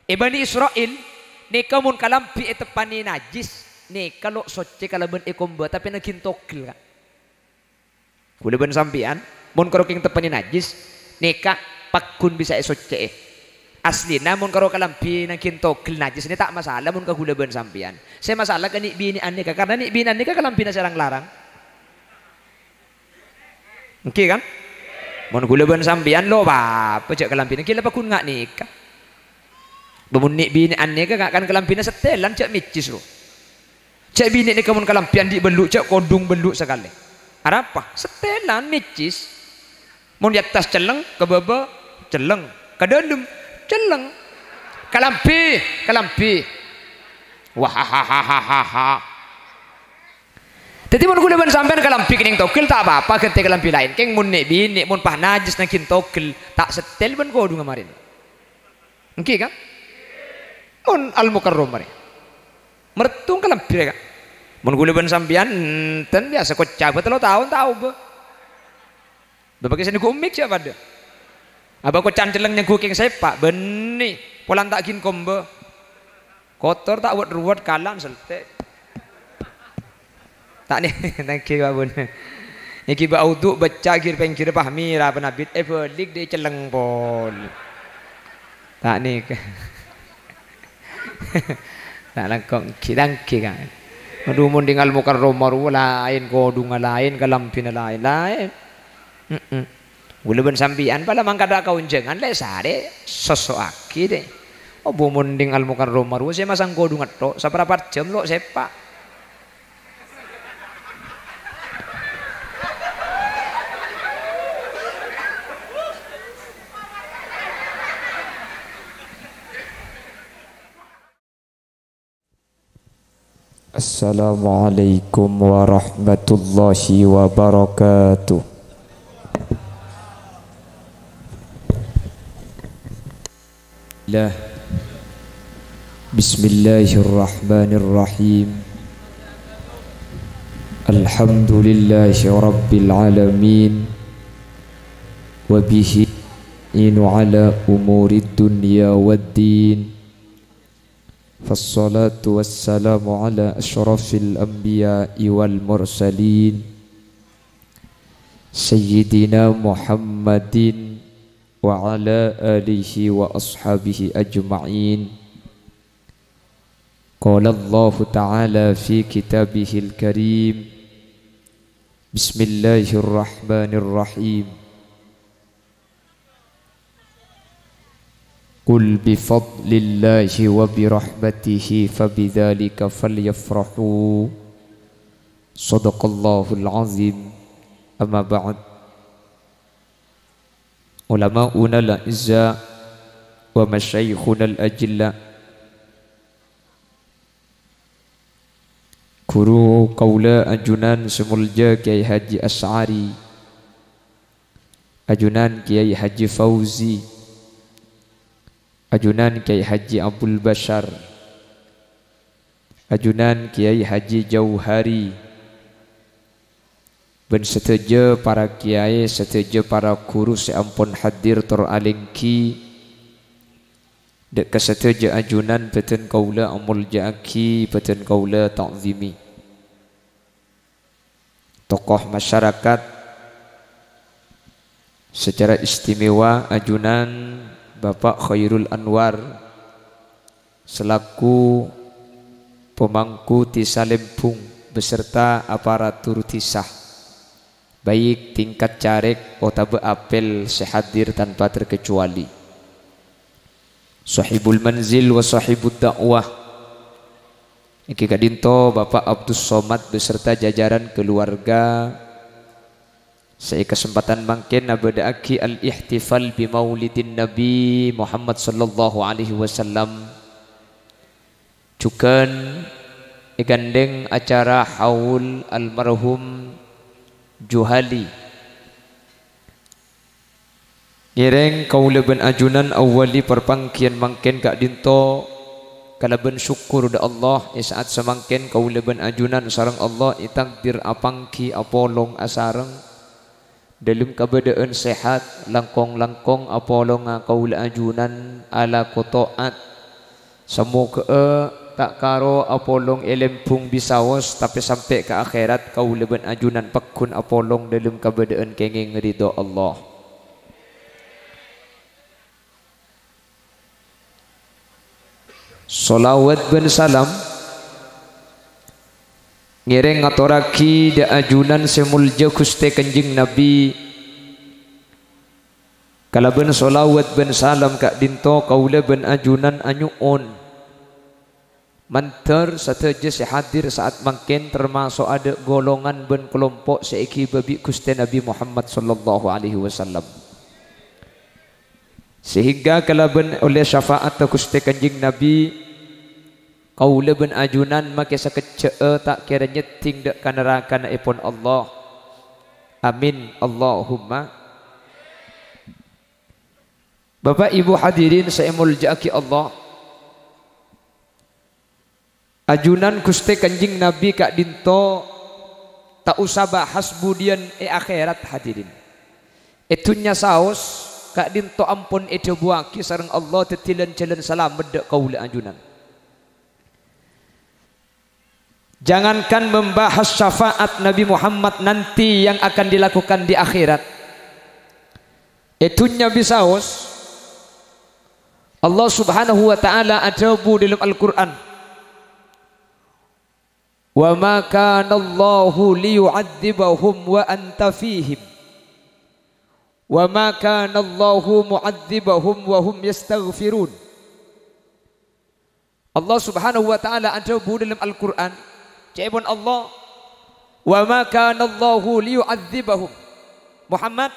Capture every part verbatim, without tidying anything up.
È Bani Isra'il, nèka mon kalambhi èteppanè najjhis, nèka lo' soccè kalabân èkombâ, tapè naghin togel, Ka'. Kaulâ bân sampèyan, mon karo kèng teppanè najjhis, nèka pagghun bisa èsoccè'è. Aslina mon karo kalambhi naghin togel najjhis nè ta' masala mon ka kaulâ bân sampèyan. Sè masala ka nè'-binè'an nèka, karna nè'-binè'an nèka kalambhina sè rang-larang. Èngghi, kan? Mon kaulâ bân sampèyan lo' pa-apa jhâ' kalambhina, ghi' la pagghun nga' nèka. Bâ mon nè'-binè'an nèka kan kalambhina settèlan jhâ' mèjjhis, ro. Jhâ' binè' nèka mon kalambhi andi' bâllu', jhâ' kodhung bâllu' sakalè. Arapa? Settèlan mèjjhis. Mon è attas cellèng, ka bâbâ cellèng, ka dâlem cellèng. Kalambhi, kalambhi. Wahahahahaha. Dhâddhi, mon kaulâ bân sampèyan kalambhi kènèng togel, ta' pa-apa ghântè kalambhi laèn. Kèng mon nè'-binè', mon pas najjhis naghin togel, ta' settèl bân kodhungnga marèna. Èngghi, kan? Mon Al-Mukarramah rè. Mertong kalambhi rè, Ka'. Mon kaulâ bân sampèyan, enten biyasa kocca bâ tello taon ta' obâ. Bâ pakè sè nèngghu mik sè padâ. Abâ kocca'an cellèng nèngghu kèng sèpa', bânnè, polana ta' ghin kombâ. Kotor ta' wet-ruwet, kalan seltè'. Ta' nè-, nèngghi, Pak Bun. Nèngghi bâ' audu' bâcca ghi' pèngghirrâ Fahmi ra panabit, èbâlik dâ' cellèng pol. Ta' nèka. Ta' langkong ghi-, nèngghi, Ka'. Adhu, mon dhingal Mukarramah rowa laèn, kodhungnga laèn, kalambhina laèn, laèn. Mm-mm. Kaulâ bân sampèyan pala mangkada ka onjhângan lè sarè soso'aghi, dè. Obâ mon dhingal Mukarramah rowa sè masang kodhung ètto', saparapat jhâm lo' sèpa'. Assalamualaikum warahmatullahi wabarakatuh. Lah. Bismillahirrahmanirrahim. Alhamdulillahi rabbil alamin. Wa bihi nasta'inu ala umurid dunya waddin. Fassalatu wassalamu ala asyrafil anbiya'i wal mursalin, Sayyidina Muhammadin wa ala alihi wa ashabihi ajma'in. Qala Allahu ta'ala fi kitabihil karim, Bismillahirrahmanirrahim. Qul bi fadlillahi wa bi rahmatihi fa bidzalika falyafrahu. Shadaqallahul azim. Amma ba'd. Ulama'unal a'izza wa masyayikhunal ajilla. Ghuru kaulâ ajunan sè molja Kyai Haji Asy'ari, ajunan Kyai Haji Fauzi, ajunan Kyai Haji Abul Basyar, ajunan Kyai Haji Jauhari, bân sadhâjâ para kyai, sadhâjâ para ghuru sè ampon hadir tor alèngghi, dâ' ka sadhâjâ ajunan bâdân kaulâ amolja'aghi, bâdân kaulâ ta'zimi. Tokoh masyarakat, secara istimewa ajunan Bapak Khairul Anwar selaku pemangku Dhisa Lembung beserta aparatur dhisa, baik tingkat carèk otabâ apel sè hadir tanpa terkecuali. Sahibul manzil wa sahibud da'wah. Èngghi ka'dinto Bapak Abdus Somad beserta jajaran keluarga sè è kasempadhân mangkèn abâdâ'aghi al-ihtifal bi Maulidin Nabi Muhammad sallallahu alaihi wasallam. Jhughân èghândhèng acara haul almarhum Juhali. Ngèrèng kaulâ bân ajunan awwali parpangghiyân mangkèn ka'dinto kalabân sokkor dâ' Allah, è sa'at samangkèn kaulâ bân ajunan sareng Allah ètakdir apangghi apolong asareng dâlem kabâdâ'ân sehat, langkong-langkong apolonga kaulâ ajunan alako ta'at. Samoghâ'â ta' karo apolong è lembung bisaos, tapè sampè' ka akhèrat kaulâ bân ajunan pagghun apolong dâlem kabâdâ'ân kèngèng ridho Allah. Shalawat bân salam ngèrèng ngatorraghi dâ' ajunan sè molja Ghustè Kanjeng Nabbhi. Kalabân shalawat bân salam ka'dinto kaulâ bân ajunan anyo'on mandhâr sadhâjâ sè hadir sa'at mangkèn, tamaso' adâ' golongan bân kalompo' sè èghibâ bi' Ghustè Nabbhi Muhammad sallallahu alaihi wasallam. Sehingga kalabân ollè syafa'atta Ghustè Kanjeng Nabbhi, kaulâ bân ajunan makè sakejjhâ'â ta' kèra nyèddhing dâ' ka naraka-Na èpon Allah. Amin, Allahumma. Bapa', Ibu, hadirin sè èmoljâ'aghi Allah, ajunan Ghustè Kanjeng Nabbhi ka'dinto ta' osa bahas budiyân è akhèrat, hadirin. È dhunnya saos ka'dinto ampon èdhâbuwâghi sareng Allah dhâddhi lan-jhâlân salamet dâ' kaulâ ajunan. Jangankan membahas syafaat Nabi Muhammad nanti yang akan dilakukan di akhirat. È dhunnya bisaos, Allah Subhanahu wa Ta'ala adhâbu dâlem Al-Qur'an, "Wa ma kana Allahu liyu'adzibahum wa anta fihim, wa ma kana Allahu mu'adzibahum wa hum yastaghfirun." Allah Subhanahu wa Ta'ala adhâbu dâlem Al-Qur'an, ca'èpon Allah, "Wa ma kana Allahu liyu'adzibahum." Muhammad,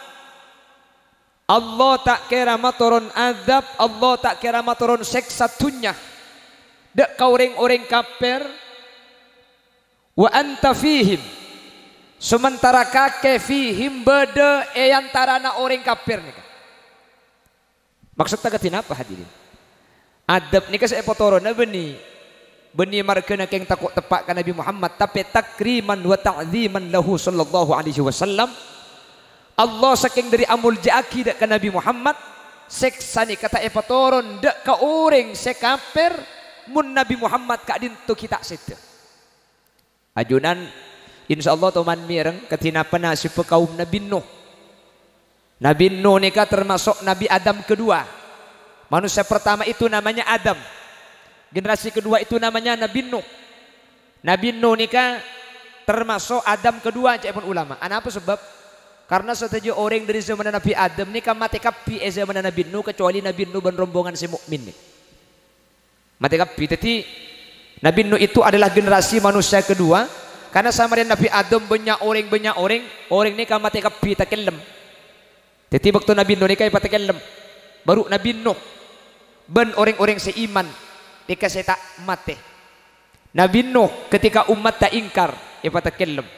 Allah ta' kèra matoron adzâb, Allah ta' kèra matoron sèksa dhunnya dâ' ka orèng-orèng kafir, "Wa anta fihim," samantara kakè fihim bâdâ è antarana orèng kafir nèka. Maksodda kadhi napa, hadirin? Adzâb nèka sè èpatoronna bânnè, bânnè marghâna kèng tako' teppa' ka Nabi Muhammad, tapè takriman wa ta'dziman lahu sallallahu alaihi wasallam. Allah sakèng dâri amoljâ'aghi dâ' ka Nabi Muhammad, sèksa nèka ta' èpatoron dâ' ka orèng sè kafir, mon Nabi Muhammad ka'dinto ghi' ta' sèdhâ. Ajunan, insyaallah toman mèreng kadhi napa nasibbhâ kaum Nabi Nuh. Nabi Nuh nèka tamaso' Nabi Adam kedua. Manusia pertama itu namanya Adam. Generasi kedua itu namanya Nabi Nuh. Nabi Nuh nèka tamaso' Adam kedua, ca'èpon ulama. Anapa sabâb? Karna sadhâjâ orèng dâri zamanna Nabi Adam nèka matè kabbhi è zamanna Nabi Nuh, kecuali Nabi Nuh bân rombongan sè mukmin nèka. Matè kabbhi. Dhâddhi, Nabi Nuh itu adalah generasi manusia kedua, karna samarèna Nabi Adam bânnya' orèng, bânnya' orèng, orèng nèka matè kabbhi takellem. Dhâddhi, bâkto Nabi Nuh nèka èpatakellem, baru Nabi Nuh bân orèng-orèng sè iman nèka sè ta' matè. Nabi Nuh ketika ummatta ingkar èpatakellem.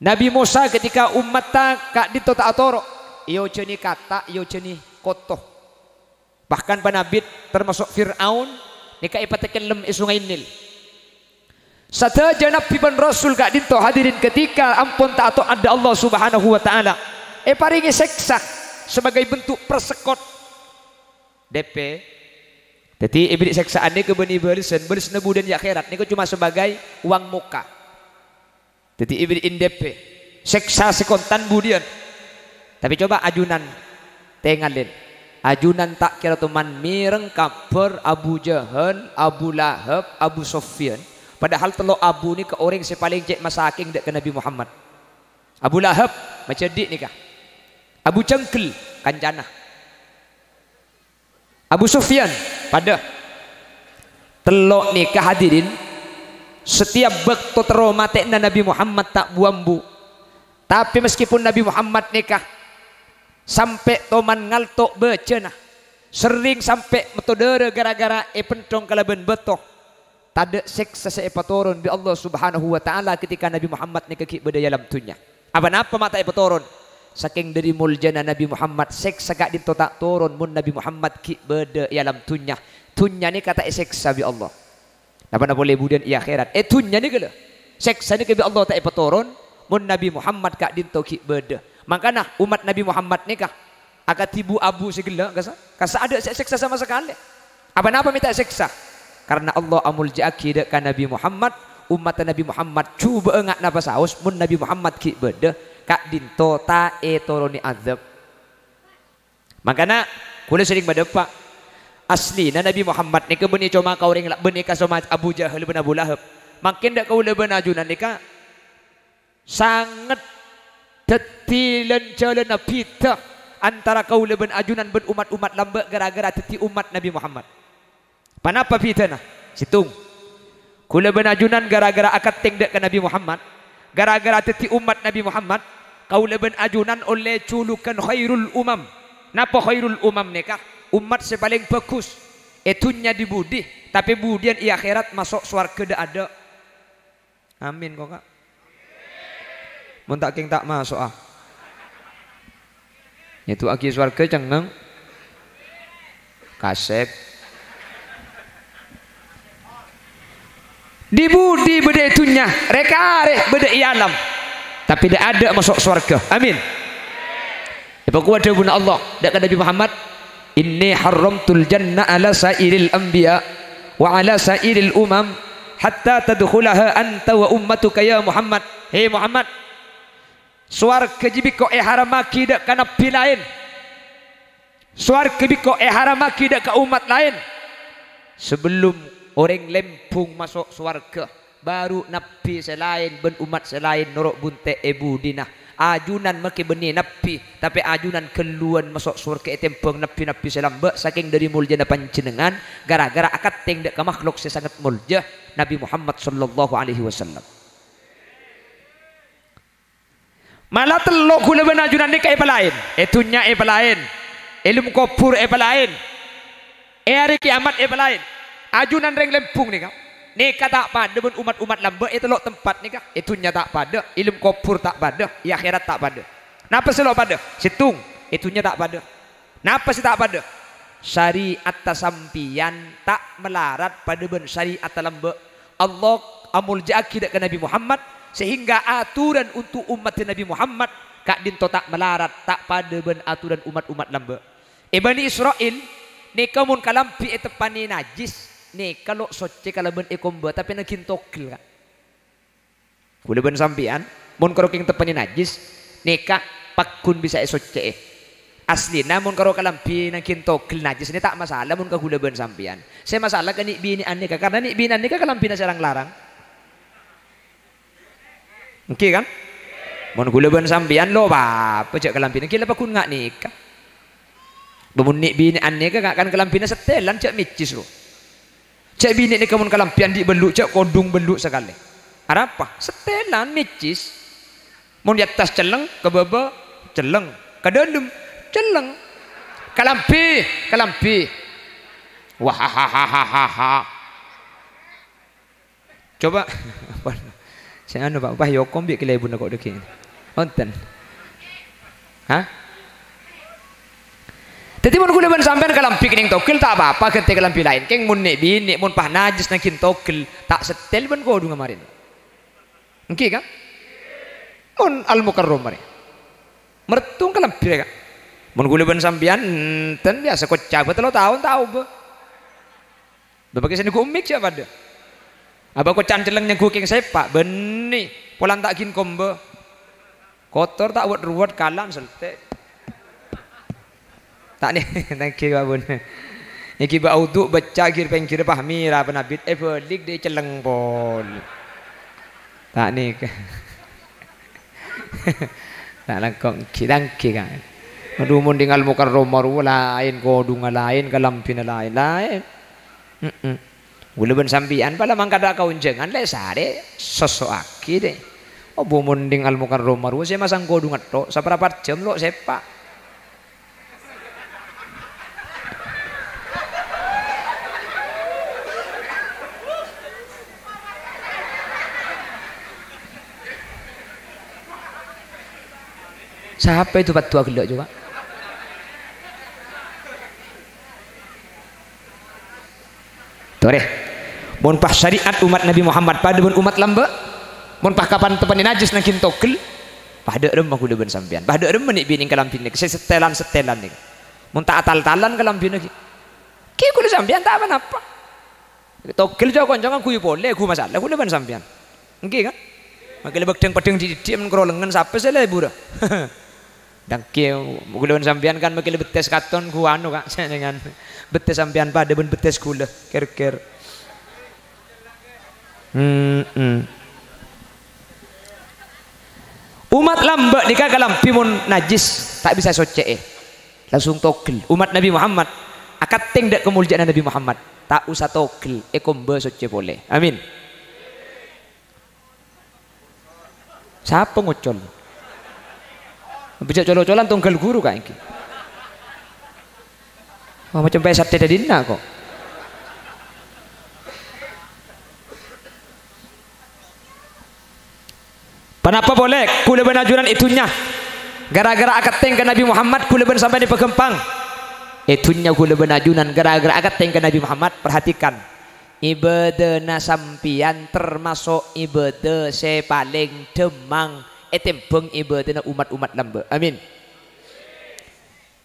Nabi Mosa ketika ummatta ka'dinto ta' atoro', èojhâni kata', èojhâni koto. Bahkan panabit, tamaso' Fir'aun, nèka èpatakellem è Sungai Nil. Sadhâjâ nabbhi bân rasul ka'dinto, hadirin, ketika ampon ta' ato'at dâ' Allah Subhanahu wa Ta'ala, èparèngè sèksa sebagai bentuk persekot. Dèpè. Dhâddhi, èbèrri' sèksaan nèka bânnè bâlessân, bâlessanna budiyân è akhèrat nèka coma sebagai uang muka. Dhâddhi, èbèrri'in dèpè. Sèksa sè kontan budiyân. Tapè coba ajunan tèngalè. Ajunan ta' kèra toman mèreng kabhâr Abu Jahal, Abu Lahab, Abu Sufyan. Padahal tello' Abu nèka orèng sè palèng cè' masakèng dâ' ka Nabi Muhammad. Abu Lahab, majhâdhi' nèka. Abu Janggal, kancana. Abu Sufyan, padâ. Tello' nèka, hadirin, setiap bâkto terro matè'na Nabi Muhammad ta' bu-ambu. Tapè maskèpon Nabi Muhammad nèka sampè' toman ngalto' bâjâna, serrèng sampè' metto dârâ ghârâ-ghârâ èpènthong kalabân bâto, tadâ' sèksa sè èpatoron bi' Allah Subhanahu wa Ta'ala ketika Nabi Muhammad nèka ghi' bâdâ è alam dhunnya. Apa-napa ma' ta' èpatoron. Sakèng dâri moljâna Nabi Muhammad, sèksa ka'dinto ta' toron mon Nabi Muhammad ghi' bâdâ è alam dhunnya. Dhunnya nèka ta' èsèksa bi' Allah. Napa-napa polè budiyân è akhèrat. È dhunnya nèka, lho. Sèksa nèka bi' Allah ta' èpatoron, mon Nabi Muhammad ka'dinto ghi' bâdâ. Mangkana, ommat Nabi Muhammad nèka akadhi bu-ambu sè ghellâ', kasa, kasa adâ' sè èsèksa sama sakalè. Ponapa mè' ta' èsèksa? Karna Allah amoljâ'aghi dâ' ka Nabbhi Muhammad, ommaddhâ Nabbhi Muhammad jhubâ'â nga' napa saos, mon Nabbhi Muhammad ghi' bâdâ, ka'dinto ta' ètoronè adzâb. Mangkana, kaulâ serrèng madâpa', aslina Nabbhi Muhammad nèka bânnè coma ka orèng la-, bânnè ka soma Abu Jahal bân Abu Lahab. Mangkèn dâ' kaulâ bân ajunan nèka sanget dhâddhi lan-jhâlânna bhidhâ antara kaulâ bân ajunan bân ommat-ommat lambâ' ghârâ-ghârâ dhâddhi ommat Nabbhi Muhammad. Ponapa bhidhâna? Sèttong. Kaulâ bân ajunan ghârâ-ghârâ akantèng dâ' ka Nabbhi Muhammad, ghârâ-ghârâ dhâddhi ommat Nabbhi Muhammad, kaulâ bân ajunan ollè julughân khairul umam. Napa khairul umam nèka? Ommat sè palèng bhâghus è dhunnya di-budi, tapè budiyân è akhèrat maso' sowarghâ dâ'-adâ'. Amin, kok, Ka'? Mon ta' kèng ta' maso'a. Nyèdhuwâghi sowarghâ cengngeng. Kasèp. Di-budi bâdâ è dhunnya, rè-karè bâdâ è alam. Tapè dâ'-adâ' maso' sowarghâ. Amin. Èpakowat dhâbuna Allah dâ' ka Nabbhi Muhammad, "Inni harramtul jannah ala sa'iril anbiya wa ala sa'iril umam hatta tadkhulaha anta wa ummatuka ya Muhammad." Hè Muhammad, sowarghâ jiyâ bi' engko' èharammaghi dâ' ka nabbhi laèn. Sowarghâ bi' engko' èharammaghi dâ' ka ommat laèn. Sabellunna orèng lèmbung maso' sowarghâ, bhuru nabbhi sè laèn bân ommat sè laèn noro' bhuntè' è budina. Ajunan makè bânnè nabbhi, tapè ajunan ghâlluwân maso' sowarghâ ètèmbhâng nabbhi-nabbhi sè lambâ' sakèng dâri moljâna panjhennengngan, ghârâ-ghârâ akantèng dâ' ka makhlok sè sanget moljâ, Nabbhi Muhammad sallallahu alaihi wasallam. Mala tello' kaulâ bân ajunan nèka èpalaèn. È dhunnya èpalaèn. È alam kobhur èpalaèn. È arè kèyamat èpalaèn. Ajunan rèng lèmbung nèka. Nèka ta' padâ bân ommat-ommat lambâ' è tello' tempat nèka. È dhunnya ta' padâ, è alam kobhur ta' padâ, è akhèrat ta' padâ. Napa sè lo' padâ? Sèttong, è dhunnya ta' padâ. Napa sè ta' padâ? Sarè'atta sampèyan ta' malarat padâ bân sarè'atta lambâ'. Allah amoljâ'aghi dâ' ka Nabbhi Muhammad, sehingga aturan untuk ommaddhâ Nabbhi Muhammad ka'dinto ta' malarat, ta' padâ bân aturan ommat-ommat lambâ'. È Bani Isra'il, nèka mon kalambhi èteppanè najjhis, nèka lo' soccè kalabân èkombâ, tapè naghin togel, Ka'. Kaulâ bân sampèyan, mon karo kèng teppanè najjhis, nèka pagghun bisa èsoccè'è. Aslina mon karo kalambhi naghin togel najjhis nè ta' masala mon ka kaulâ bân sampèyan. Sè masala ka nè'-binè'an nèka, karna nè'-binè'an nèka kalambhina sè rang-larang. Èngghi, kan? Mon kaulâ bân sampèyan lo' pa-apa jhâ' kalambhina, ghi la pagghun nga' nèka. Bâ mon nè'-binè'an nèka nga' kan kalambhina settèlan jhâ' mèjjhis, ro. Jhâ' binè' nèka mon kalambhi andi' bâllu', jhâ' kodhung bâllu' sakalè. Arapa? Settèlan mèjjhis. Mon è attas celleng, ka bâbâ celleng, ka dâlem celleng. Kalambhi, kalambhi. Wahahahahaha. Coba, sè anu, Pak, wah, yokom bi' kalèbunna ko' dhâggi'. Wonten. Hah? Dhâddhi, mon kaulâ bân sampèyan kalambhi kènèng togel, ta' pa-apa, ghântè kalambhi laèn. Kèng mon nè'-binè', mon pas najjhis naghin togel, ta' settèl bân kodhungnga marèna. Èngghi, kan? Mon Al-Mukarramah marè. Mertong kalambhi, kan? Mon kaulâ bân sampèyan, enten biyasa kocca bâ tello taon ta' obâ. Bâ pakè sè nèngghu mik jhâ' padâ. Abâ' koca'an celleng nèngghu kèng sèpa', bânnè, polana ta' ghin kombâ. Kotor ta' wet-ruwet, kalan seltè'. Ta' nè-, nèngghi, Pak Bun. Nèngghi bâ audu' bâca ghir-pèngghir pahmi ra panabit, èbâlik dâ' celleng pol. Ta' nèka. Ta' langkong ghi-, tangghi, Kang. Adhu, mon dhing Al-Mukarramah rowa laèn, kodhungnga laèn, kalambhina laèn, laèn. Heeh. Kaulâ bân sampèyan pala mangkada ka onjhângan lè sarè soso'aghi, dè. Obâ mon dhing Al-Mukarramah rowa sè masang kodhung ètto', saparapat jhâm lo' sèpa'. Sapa itu paddhuwâ ghellâ' coba? Torè. Mon pas syariat ommat Nabbhi Muhammad padâ bân ommat lambâ', mon pas kapan teppanè najjhis naghin togel, pas dâ' remma kaulâ bân sampèyan, pas dâ' remma nè'-binè' kalambhina sè settèlan-settèlan nèka. Mon ta' atal-talan kalambhina ghi. Ghi' kaulâ sampèyan ta' pa-napa. Togel jhâ' konco kan ghuyu polè, ghu masalah kaulâ bân sampèyan. Èngghi, kan? Mangkèn la bâdhâng-pèdhâng dhi'-dhi' mon karo lengngen sapa sè lebur? Dânggi, kaulâ bân sampèyan kan mangkèn la bettès katon ghu anu, Ka', sènengan. Bettès sampèyan padâ bân bettès kaulâ, kèr-kèr. Hmm, hmm. Ommat lambâ' nèka kalambhi mon najjhis, ta' bisa èsoccè'è. Langsung togel. Ommat Nabbhi Muhammad akantèng dâ' kamoljâ'ânna Nabbhi Muhammad. Ta' osa togel, èkombâ soccè polè. Amin. Sapa ngocol? Bâjâ col-ocolan tongghâl ghuru ka' èngghi. Oh, macem pèsat dâddhina kok. Ponapa polè, kaulâ bân ajunan è dhunnya, ghârâ-ghârâ akantèng ka Nabbhi Muhammad, kaulâ bân sampèyan èpaghâmpang. È dhunnya kaulâ bân ajunan ghârâ-ghârâ akantèng ka Nabbhi Muhammad, perhatikan. Ibâdâna sampèyan tamaso' ibâdâ sè palèng dhâmmang ètèmbhâng ibâdâna ommat-ommat lambâ'. Amin.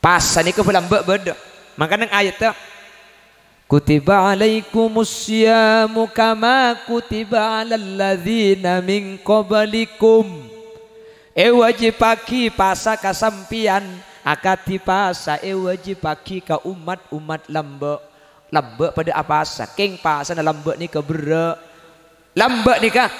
Pasa nèka bâ lambâ' bâdâ. Mangkana neng ayatta, "Kutiba alaikumus siyamu kama kutiba alal ladzina min qablikum." Èwâjibhâghi pasa ka sampèyan, akadhi pasa èwâjibhâghi ka ommat-ommat lambâ'. Lambâ' padâ apasa, kèng pasana lambâ' nèka berrâ'. Lambâ' nèka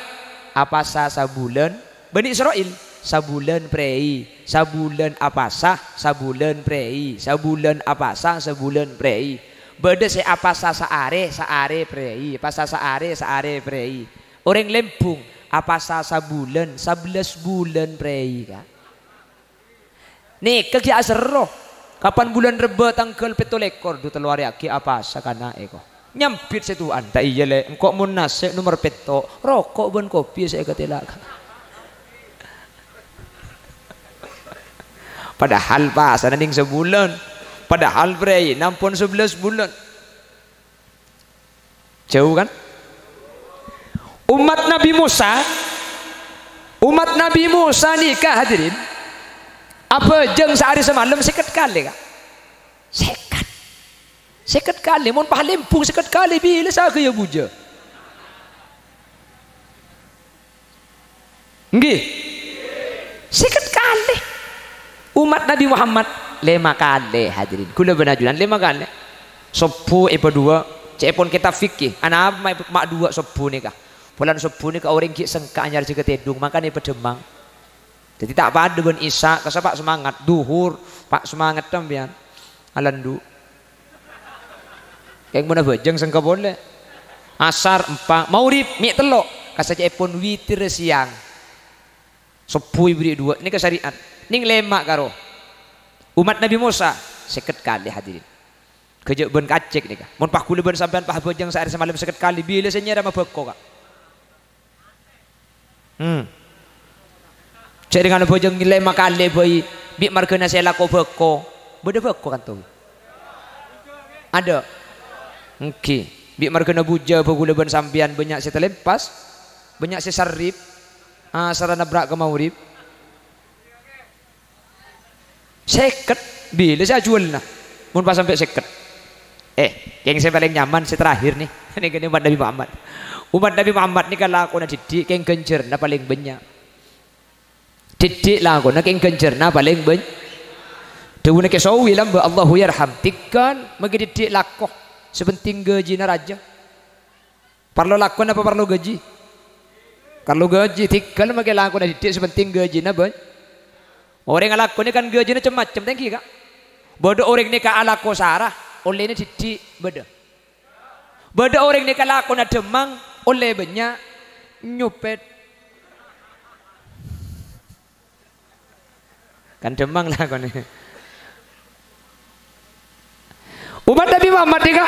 apasa sabulân, Bani Isra'il, sabulân prèi, sabulân apasa, sabulân prèi, sabulân apasa, sabulân prèi. Bâdâ sè apasa saarè, saarè prèi, pasa saarè, saarè prèi. Orèng Lembung apasa sabulân, sabellâs bulân prèi, Ka'. Nèka ghi' aserro. Kapan bulân Rebbâ tangghâl pètto lèkor, dhu tello arè aghi' apasa kana'è, ko. Nyambit sè towan, "Ta' iyâ, Lè', engko' mon nasè' nomer pètto', roko' bân kopi sè èkatèla'." Padahal pasana nèng sabulân. Padahal prèina ampon sabellâs bulân. Jhâu, kan? Ommat Nabbhi Mosa, ommat Nabbhi Mosa nèka, hadirin, abhâjâng saarè samalem sèket kalè, Ka'. Sèket. Sèket kalè, mon Palembung sèket kalè, bilâ saghâjâ bujâ. Èngghi. Sèket kalè. Ommat Nabbhi Muhammad lèma kalè, hadirin. Kaulâ bân ajunan lèma kalè. Sobbhu èpadhuwâ', ca'èpon kètab fikih. Anapa ma', ma' dhuwâ' sobbhu nèka? Polana sobbhu nèka orèng ghi' sengka anyar jâgâ tèdung, mangkana èpadhâmmang. Dhâddhi ta' padâ bân Isya, kassa' pa' samangat. Dhuhur, pa' samangat sampèyan. Alandu'. Kèng mon abhâjâng sengka polè. Asar empa', maghrib mè' tello', kassa' ca'èpon witir sèyang. Sobbhu èberri' dhuwâ', nèka syariat. Nèng lèma' karo ommat Nabbhi Mosa, sèket kalè, hadirin. Ghâjâ' bân kacèk nèka. Mon pas kaulâ bân sampèyan pas abhâjâng saarè samalem sèket kalè, bilâ sè nyèra mabâko, Ka'? Hmm. Jhâ' rèng abhâjâng lèma kalè bhâi, bi' marghâna sè èlako bâko. Bâdâ bâko kanto? Adâ'. Èngghi. Bi' marghâna bujâ bâ kaulâ bân sampèyan bânnya' sè talèmpas, bânnya' sè sarrip, asarra nabrak ka maghrib. Sèket, bilâ sè ajhuwâlna? Mon pas sampè' sèket. Eh, kèng sè palèng nyaman sè terakhir, nè. Nèka nè ommat Nabbhi Muhammad. Ommat Nabbhi Muhammad nèka lakona diddhi' kèng ghânjhârânna palèng bânnya'. Diddhi' lakona kèng ghânjhârânna palèng bân-, dhâbuna Kè Sawi lambâ', Allahu yarham. Tèghâl maghi diddhi' lako. Sè pentèng ghâjina rajâ. Parlo lako napa parlo ghâji? Parlo ghâji, tèghâl maghi lakona diddhi' sè pentèng ghâjina bân-, orèng alakonè kan ghâjina cem-macem, ta' èngghi, Ka'? Bâdâ orèng nèka alako sara, ollèna diddhi', bâdâ. Bâdâ orèng nèka lakona dhâmmang, ollè bânnya', nyopèt. Kan dhâmmang lakonè. Ommat Nabbhi Muhammad nèka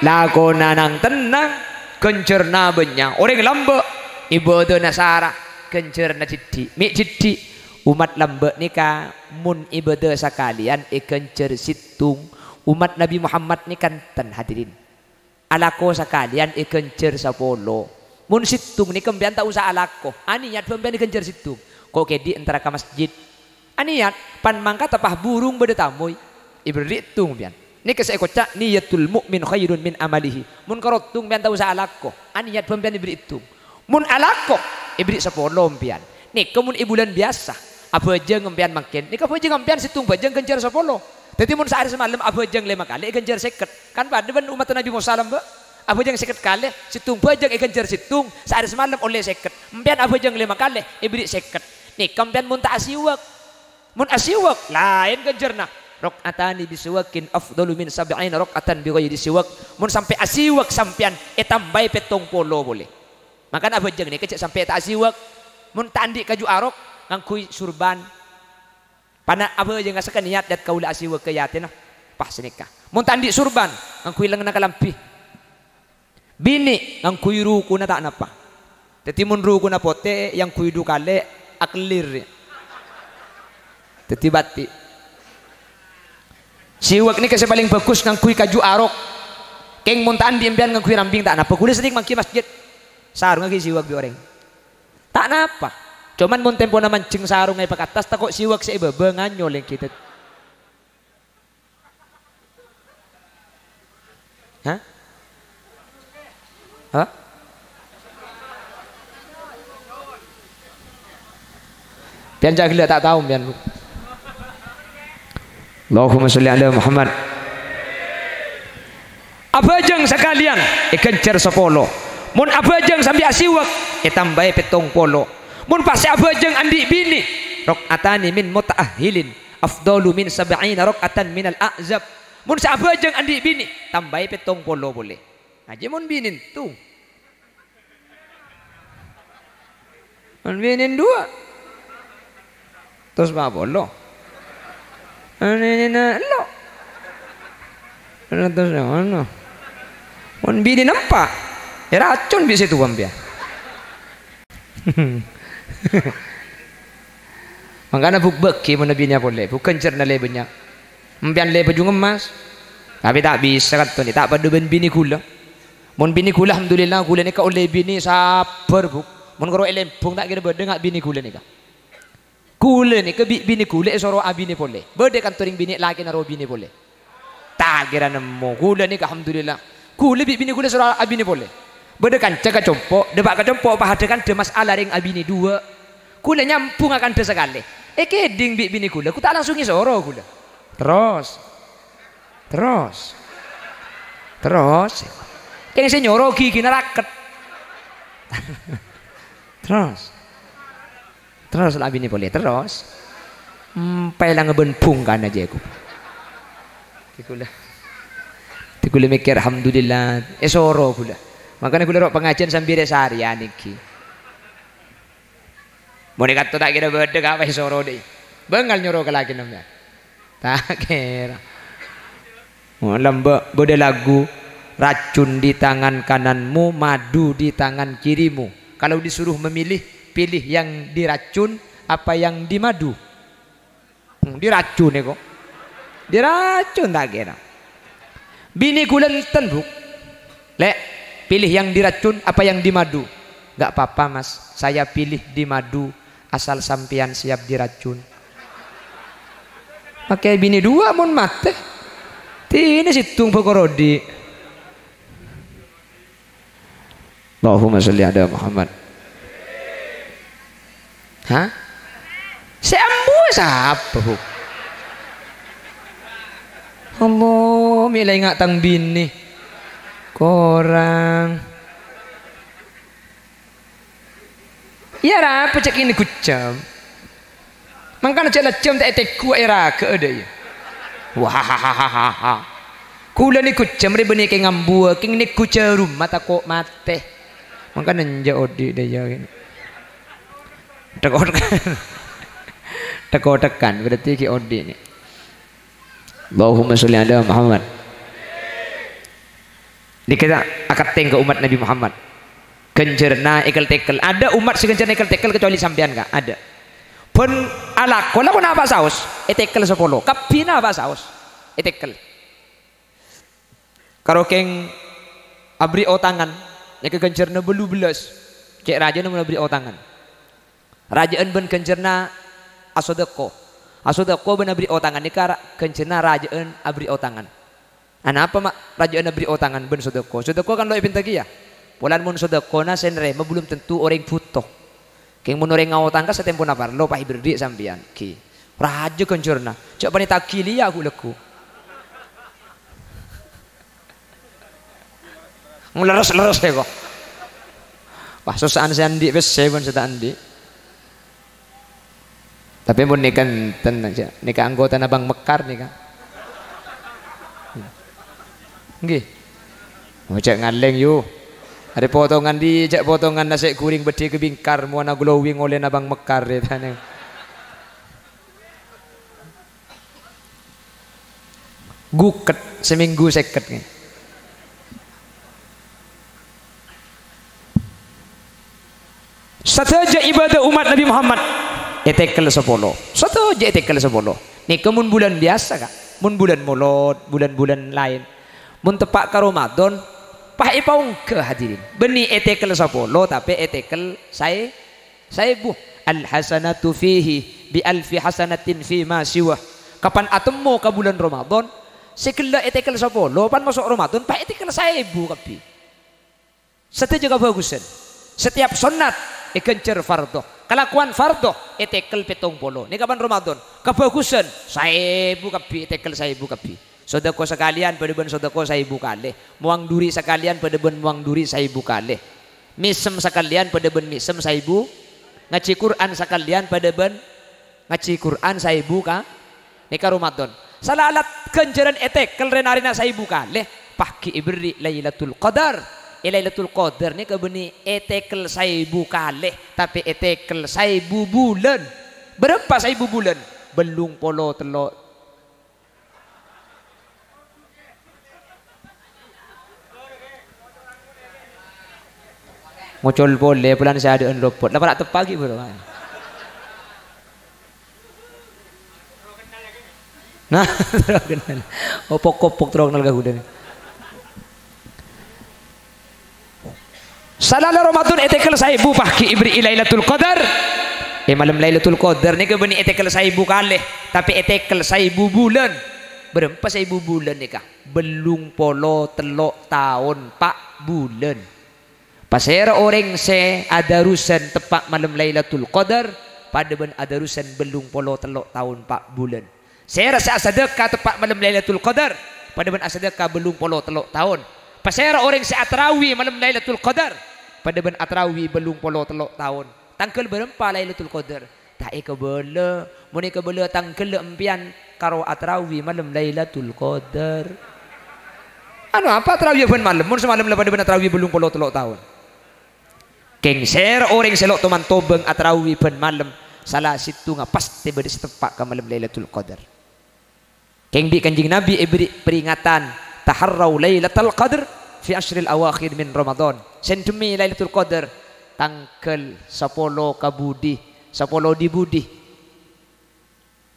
lakona nang-tennang, ghânjhârânna bânnya'. Orèng lambâ', ibâdâna sara, ghânjhârânna diddhi'. Mè' diddhi', ommat lambâ' nèka mon ibâdâ sakalèyan èghânjhâr sèttong. Ommat Nabbhi Muhammad nèka enten, hadirin. Alako sakalèyan èghânjhâr sapolo. Mon sèttong nèka sampèyan ta' osa alako. Anèyat bân sampèyan èghânjhâr sèttong. Ko' kèdhi' entara ka masjid. Anèyat, pan mangkata pas burung bâdâ tamoy. Èberri' sèttong sampèyan. Nèka sè èkoca' niyatul mu'min khairun min amalihi. Mon karoddhung sampèyan ta' osa alako, anèyat bân sampèyan èberri' èddhung. Mon alako, èberri' sapolo sampèyan. Nèka mon è bulân biyasa, abhâjâng sampèyan mangkèn, nèka abhâjâng sampèyan sèttong bhâjâng ghânjhâr sapolo. Dhâddhi mon saarè samalem abhâjâng lèma kalè èghânjhâr sèket. Kan padâ bân ommaddhâ Nabbhi Mosa lambâ', abhâjâng sèket kalè, sèttong bhâjâng èghânjhâr sèttong, saarè samalem ollè sèket. Sampèyan abhâjâng lèma kalè, èberri' sèket. Nèka sampèyan mon ta' asiwak. Mon asiwak, laèn ghânjhârna. Rak'atani bisiwakin afdalu min sab'ina rak'atan bighairi siwak. Mon sampè' asiwak sampèyan, ètambâi pèttong polo polè. Mangkana abhâjâng nèka jhâ' sampè' ta' asiwak. Mon ta' andi' kaju arok, ngangghuy surban. Pana' abhâjângnga sakèya niyat, "Dât kaulâ asiwak ka yatèna." Pas nèka. Mon ta' andi' surban, ngangghuy lengngenna kalambhi. Binè' ngangghuy rukuna ta' napa. Dhâddhi mon rukuna potè, èangghuy du kalè, akellir. Dhâddhi bâti'. Siwak nèka sè palèng bhâghus ngangghuy kaju arok. Kèng mon ta' andi' sampèyan ngangghuy rambing ta' napa. Kaulâ sennèng mangghi masjid. Sarongnga ghi' siwak bi' orèng. Ta' napa. Coma mon tempona manjheng sarongnga èpakattas, tako' siwak sè è bâbâ nganyol ènggi. Hah? Hah? Sampèyan ca' ghellâ' ta' tao sampèyan, Bu. Allahumma sholli ala Muhammad. Abhâjâng sakalèyan èghânjhâr sapolo. Mon abhâjâng sampè' asiwak, ètambâi pèttong polo. Mon pas sè abhâjâng andi' binè, rak'atani min muta'ahhilin afdalu min sab'ina rak'atan minal a'zab. Mon sè abhâjâng andi' binè, tambâi pèttong polo polè. Ngajhi mon binè ènto. Mon binè duwâ', satos pa' polo. Mon binèna ello', satos ngono. Mon binèna empa', èracon bi' sè towa sampèyan. Mangkana, Bu, bâghi mon binèa polè, Bu, ghânjhârna lè bânnya'. Sampèyan lè bhâjhu ngemmas, tapè ta' bisa kantona, ta' padâ bân binè ghulâ. Mon binè ghulâ, alhamdulillah, ghulâ nèka ollè binè sabbhâr, Bu. Mon karo è Lembung ta' kèra bâdâ nga' binè ghulâ nèka. Ghulâ nèka bi' binè ghulâ èsoro abinè polè. Bâdâ kantona rèng binè lakèna rowa binè polè. Ta' kèra nemmo. Ghulâ nèka, alhamdulillah. Ghulâ bi' binè ghulâ èsoro abinè polè. Bâdâ kanca ka compo', dâpa' ka compo' padâ kandhâ mas'ala rèng abinè duwâ'. Ghulâ nyambhungnga kandhâ sakalè. Èkèdhing bi' binè ghulâ, ghu ta' langsung èsoro ghulâ. Terros. Terros. Terros. Kèng sè nyoro ghighina raket. Terros. Terros la abinè polè, terros. Empèlang bân bhungkana jâ' ghu. Dhâddhi ghulâ, dhâddhi ghulâ mèkkèr, "Alhamdulillah, èsoro ghulâ." Mangkana ghulâ ro' pangajiân sambi rè-sarèyan ènggi. Mon è ka'dinto ta' kèra bâdâ, apa èsoro dâi? Bângal nyoro ka lakèna sampèyan. Ta' kèra. Oh, lambâ' bâdâ lagu, "Racun di tangan kananmu, madu di tangan kirimu. Kalau disuruh memilih, pilih yang diracun apa yang dimadu?" Hmm, diracun èko. Diracun ta' kèra. Binè ghulâ enten, Bu. "Lè', pilih yang diracun apa yang dimadu?" "Nggak apa-apa, Mas. Saya pilih dimadu, asal sampèyan siap diracun." Makè binè duwâ' mon matè. Dinah sèttong bhâkal odi'. Allahumma sholli ala Muhammad. Hah? Sè ambu sapa, Bu? Allah, mè' la enga' tang binè. Korang. Iyâ, ra, pecèk ini gucem. Mangkana jhâ' lajjhâm ta' ètegghu èraghâ'â dâ' iyâ. Wahahahaha. Ghulâ nèko jhâm rè bânnè kèng ambuwâ, kèng negghu jhârum ma tako' matè. Mangkana enjâ' odi' dâ' iyâ. Thèko-, thèko-thèkan, berarti ghi' odi' nè. Allahumma sholli ala Muhammad. Nèka ta' akantèng ka ommat Nabbhi Muhammad. Ghânjhârânna èkel-tèkel. Adâ' ommat sè ghânjhârânna èkel-tèkel kecuali sampèyan, Ka'? Adâ'. Bân alako, la ponapa saos? Ètèkel sapolo. Kabbhina apa saos? Ètèkel. Karo kèng aberri' otangan, nèka ghânjhârânna bâllu bellâs. Cè' rajâna mon aberri' otangan. Rajâ'ân bân ghânjhârânna asodâko. Asodâko bân aberri' otangan nèka ra-, ghânjhârânna rajâ'ân aberri' otangan. Anapa ma' rajâ'ânna bherri' otangan bân sodako? Sodako kan lo' èpènta kèya. Polana mon sodakona sè narèma belum tentu orèng bhuto. Kèng mon orèng ngaotang ka satèmpona parlo, pas èberri' sampèyan, ghi. Rajâ ghânjhârânna. Jhâ' panè tagi lèya ghu-lagghu. Nglerres-lerres è ko. Wah, sossa'an sè andi' pèssè bân sè ta' andi'. Tapè mon nèka enten, jhâ', nèka anggotana Bank Mekar nèka. Ngghi. Oh, jhâ' ngalèng, yu. Arè potongan dhi-, jhâ' potongan nasè' ghuring beddhi ka Bingkar, mowana glowing ollèna Bank Mekar, rè, tanè. Ghuket, samènggu sèket, ngghi. Sadhâjâ ibadah ommat Nabbhi Muhammad ètekkel sapolo. Sadhâjâ ètekkel sapolo. Nèka mon bulân biyasa, Ka'. Mon bulân Molod, bulân-bulân laèn. Mon teppa' ka Ramadan, pas èpaongghâ, hadirin. Bânnè ètekkel sapolo, tapè ètekkel saè-, saèbu. "Al hasanatu fihi bi alfi hasanatin fi ma siwah." Kapan atemmo ka bulân Ramadan, sè ghellâ' ètekkel sapolo, pan maso' Ramadan, pas ètekkel saèbu kabbhi. Sadhâjâ kabhâghusân. Setiap sonnat èghânjhâr fardhu. Kalakowan fardhu ètekkel pèttong polo. Nèka kapan Ramadan? Kabhâghusân, saèbu kabbhi, ètekkel saèbu kabbhi. Sodako sakalèyan padâ bân sodako saèbu kalè. Mowang dhuri sakalèyan padâ bân mowang dhuri saèbu kalè. Mèsem sakalèyan padâ bân mèsem saèbu. Ngajhi Qur'an sakalèyan padâ bân ngajhi Qur'an saèbu ka-, nèka Ramadan. Salalat ghânjhârân ètekkel rè-narèna saèbu kalè, pas ghi' èberri' Lailatul Qadar. È Lailatul Qadar nèka bânnè ètekkel saèbu kalè, tapè ètekkel saèbu bulân. Bârâmpa saèbu bulân? Bâllung polo tello'. Ngocol polè, polana sè adâ'ân lopot. La para' teppa' ghi' buru. Nah, terro kennal. Opok-opok terro kennal ka ghulâ. Salalat Ramadan ètekkel saèbu, pas ghi' èberri'i Lailatul Qadar. È malem Lailatul Qadar nèka bânnè ètekkel saèbu kalè, tapè ètekkel saèbu bulân. Bârâmpa saèbu bulân nèka? Bâllung polo tello' taon pa' bulân. Pasèra orèng sè adarusan teppa' malem Lailatul Qadar, padâ bân adarusan bâllung polo tello' taon pa' bulân. Sèra sè asadhâka teppa' malem Lailatul Qadar, padâ bân asadhâka bâllung polo tello' taon. Pasèra orèng sè atarawi malem Lailatul Qadar, padâ bân atarawi bâllung polo tello' taon. Tangghâl bârâmpa Lailatul Qadar? Ta' èkabâlâ. Mon èkabâlâ, tangghâllâ empèyan karo atarawi malem Lailatul Qadar. Anu, apa atarawi bân malem? Mon samalem la padâ bân atarawi bâllung polo tello' taon. Kèng sèra orèng sè lo' toman tobâng atarawi bân malem, sala sèttonga pastè bâdâ sè teppa' ka malem Lailatul Qadar. Kèng bi' Kanjeng Nabi èberri' peringatan, "Taharrau Lailatal Qadr fi asyril awakhir min Ramadan." Sèndhemmè Lailatul Qadar tangghâl sapolo ka budi, sapolo dhi-budhi.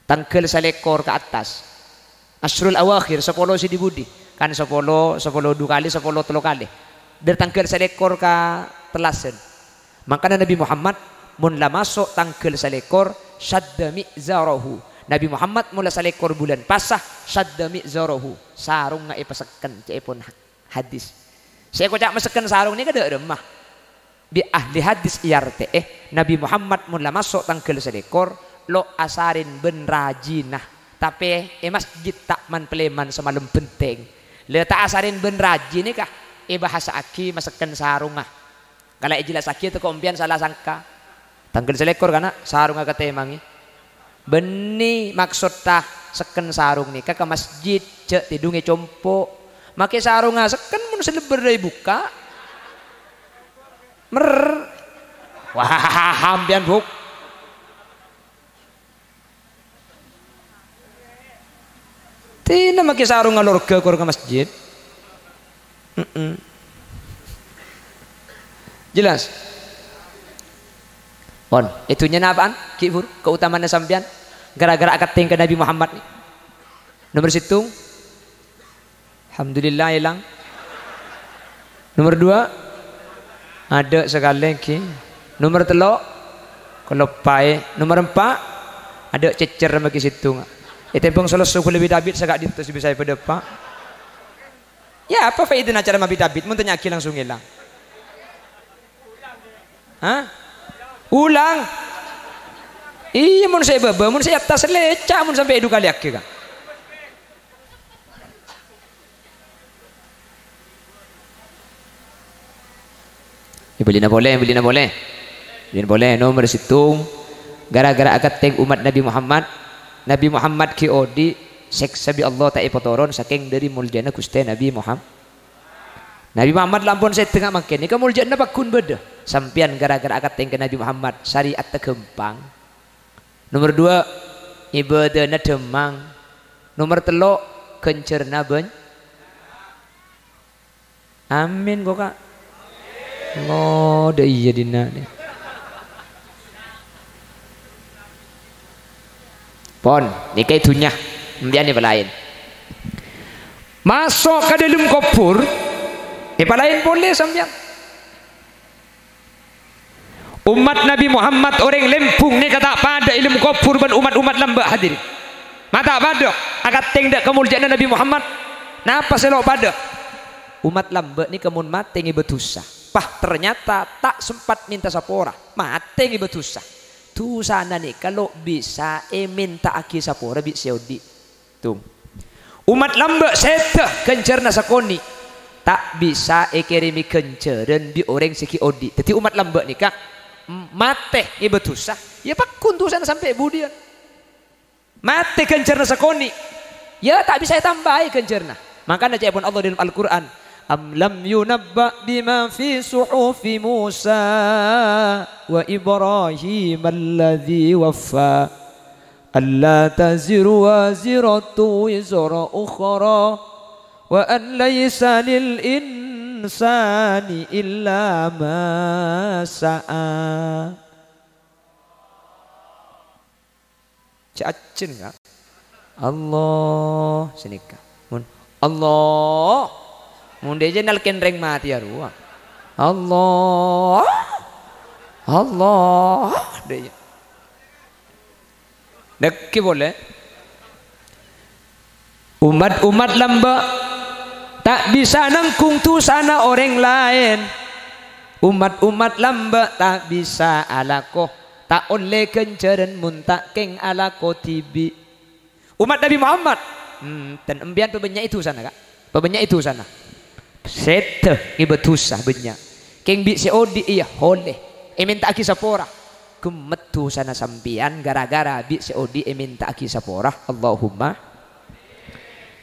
Tangghâl salèkor ka attas. Asyrul awakhir, sapolo sè dhi-budhi. Kan sapolo, sapolo du kalè, sapolo tello kalè. Dâri tangghâl salèkor ka tellasan. Mangkana Nabi Muhammad, mon la maso' tangghâl salèkor, syadda mi'zarahu. Nabi Muhammad mon la salèkor bulân pasa, syadda mi'zarahu. Sarongnga èpasekken, ca'èpon ha-, hadis. Sè èkoca' masekken sarong nèka dâ' remma. Bi' ahli hadis èartè'è, Nabi Muhammad mon la maso' tangghâl salèkor, lo' asarèn bân rajina. Tapè è masjid ta' man-palèman samalem bhenteng. La ta' asarèn bân raji nèka èbhâsa'aghi masekken sarongnga. Kala èjellassaghi teko empèyan sala sangka. Tangghâl salèkor kana' sarongnga katèmangè. Bânnè maksoddhâ sekken sarong nèka ka masjid, jhâ' tèdung è compo'. Makè sarongnga sekken mon sè lebbhâr èbukka'. Mer. Wah, empèyan, Bu'. Dina makè sarong alorga kor ka masjid. Mm-mm. Jelas? Pon, è dhunnyana apaan? Ghi' bhuru, keutamaanna sampèyan gara-gara aketting ka Nabi Muhammad nè. Nomer sèttong, alhamdulillah, èlang. Nomer dua, adâ' sakalè ghi. Nomer tello', kaloppaè. Nomer empa', adâ' cècèr makè sèttonga. Ètèmbhâng salesso ghulâ bi' David saka'dinto sè bisa èpadâpa'. Iyâ, apa faèdana acara mabit-abit? Mon tanya'aghi langsung èlang. Hah? Ulang. Iyâ, mon sè bâbâ, mon sè attas lèca', mon sampè' èdu kalèaghi, Ka'. Èbellina polè, èbellina polè. Èbellina polè, nomer sèttong. Gara-gara akantèng ommat Nabbhi Muhammad, Nabbhi Muhammad ghi' odi', sèksa bi' Allah ta' èpatoron sakèng dhâri moljâna Ghustè Nabbhi Muhammad. Nabbhi Muhammad la ampon sèdhâ nga' mangkèn, nèka moljâna pagghun bâdâ. Sampèyan gara-gara akantèng ka Nabbhi Muhammad, sarè'atta ghâmpang. Nomer duwâ', ibâdâna dhâmmang. Nomer tello', ghânjhârânna bân-, Amin, ko, Ka'. Ngodâ iyâ dinna', nè. Pon, nèka è dhunnya, sampèyan èpalaèn. Maso' ka dâlem kobhur, èpalaèn polè sampèyan. Ommat Nabbhi Muhammad orèng Lembung nèka ta' padâ è dâlem kobhur bân ommat-ommat lambâ', hadirin. Ma' ta' padâ, akantèng dâ' kamoljâ'ânna Nabbhi Muhammad. Napa sè lo' padâ? Ommat lambâ' nèka mon matè ngèbâ dhusa. Pah, ternyata ta' sempat mènta sapora. Matè ngèbâ dhusa. Dhusana nèka lo' bisa èmènta'aghi sapora bi' sè odi'. Tung. Ommat lambâ' sèdhâ ghânjhârânna sakonè', ta' bisa èkèrèmè ghânjhârân bi' orèng sè ghi' odi'. Dhâddhi ommat lambâ' nèka, m-, matè ngèbâ dhusa, iyâ pagghun dhusana sampè' budiyân. Matè ghânjhârânna sakonè', iyâ ta' bisa ètambâi ghânjhârânna. Mangkana ca'èpon Allah dâlem Al-Qur'an, "Am lam yunabba' bima fi suhufi Musa wa Ibrahim alladzi waffa." Alla taziru waziratun wizra ukhra, wa an laisa lil insani illa ma sa'a. Cè' ajjhân, Ka'. Allah, sanèka. Mon, Allah. Mon dâjâ nalkèn rèng matè arowa. Allah. Allah. Dâjâ. Dâgghi' polè. Ommat-ommat lambâ' ta' bisa nangghung dhusana orèng laèn. Ommat-ommat lambâ' ta' bisa alako, ta' ollè ghânjhârân mon ta' kèng alako dhibi'. Ommat Nabbhi Muhammad, enten, empèyan pabânnya'è dhusana, Ka'. Pabânnya'è dhusana. Sèdhâ ngèbâ dhusa bânnya'. Kèng bi' sè odi' iyâ holè èmènta'aghi sapora. Ghemmet dhusana sampèyan ghârâ-ghârâ bi' sè odi' èmènta'aghi sapora. Allahumma.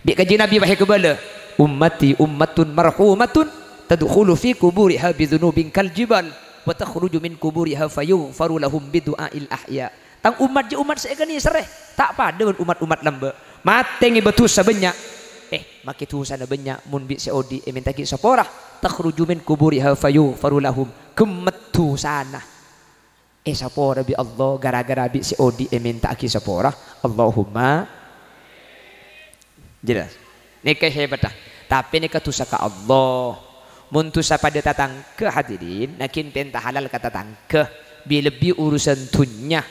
Bi' Kanjeng Nabbhi pas èkabâlâ, "Ummati ummatun marhumatun tadkhulu fi quburiha bidzunubin kal jibal wa takhruju min quburiha fayughfaru lahum bidu'ail ahya." Tang ommat jâ' ommat sè èkanèserrè, ta' padâ bân ommat-ommat lambâ'. Matè ngèbâ dhusa bânnya'. Eh, makè dhusana bânnya', mon bi' sè odi' èmènta'aghi sapora. Takhruju min quburiha fayughfaru lahum. Ghemmet dhusana. Èsapora bi' Allah, ghârâ-ghârâ bi' sè odi' èmènta'aghi sapora. Allahumma. Jelas. Nèka hebatta. Tapè nèka dhusa ka Allah. Mon dhusa padâ tatangghâ, hadirin, naghin pènta halal ka tatangghâ. Bi-, lebbi urusan dhunnya.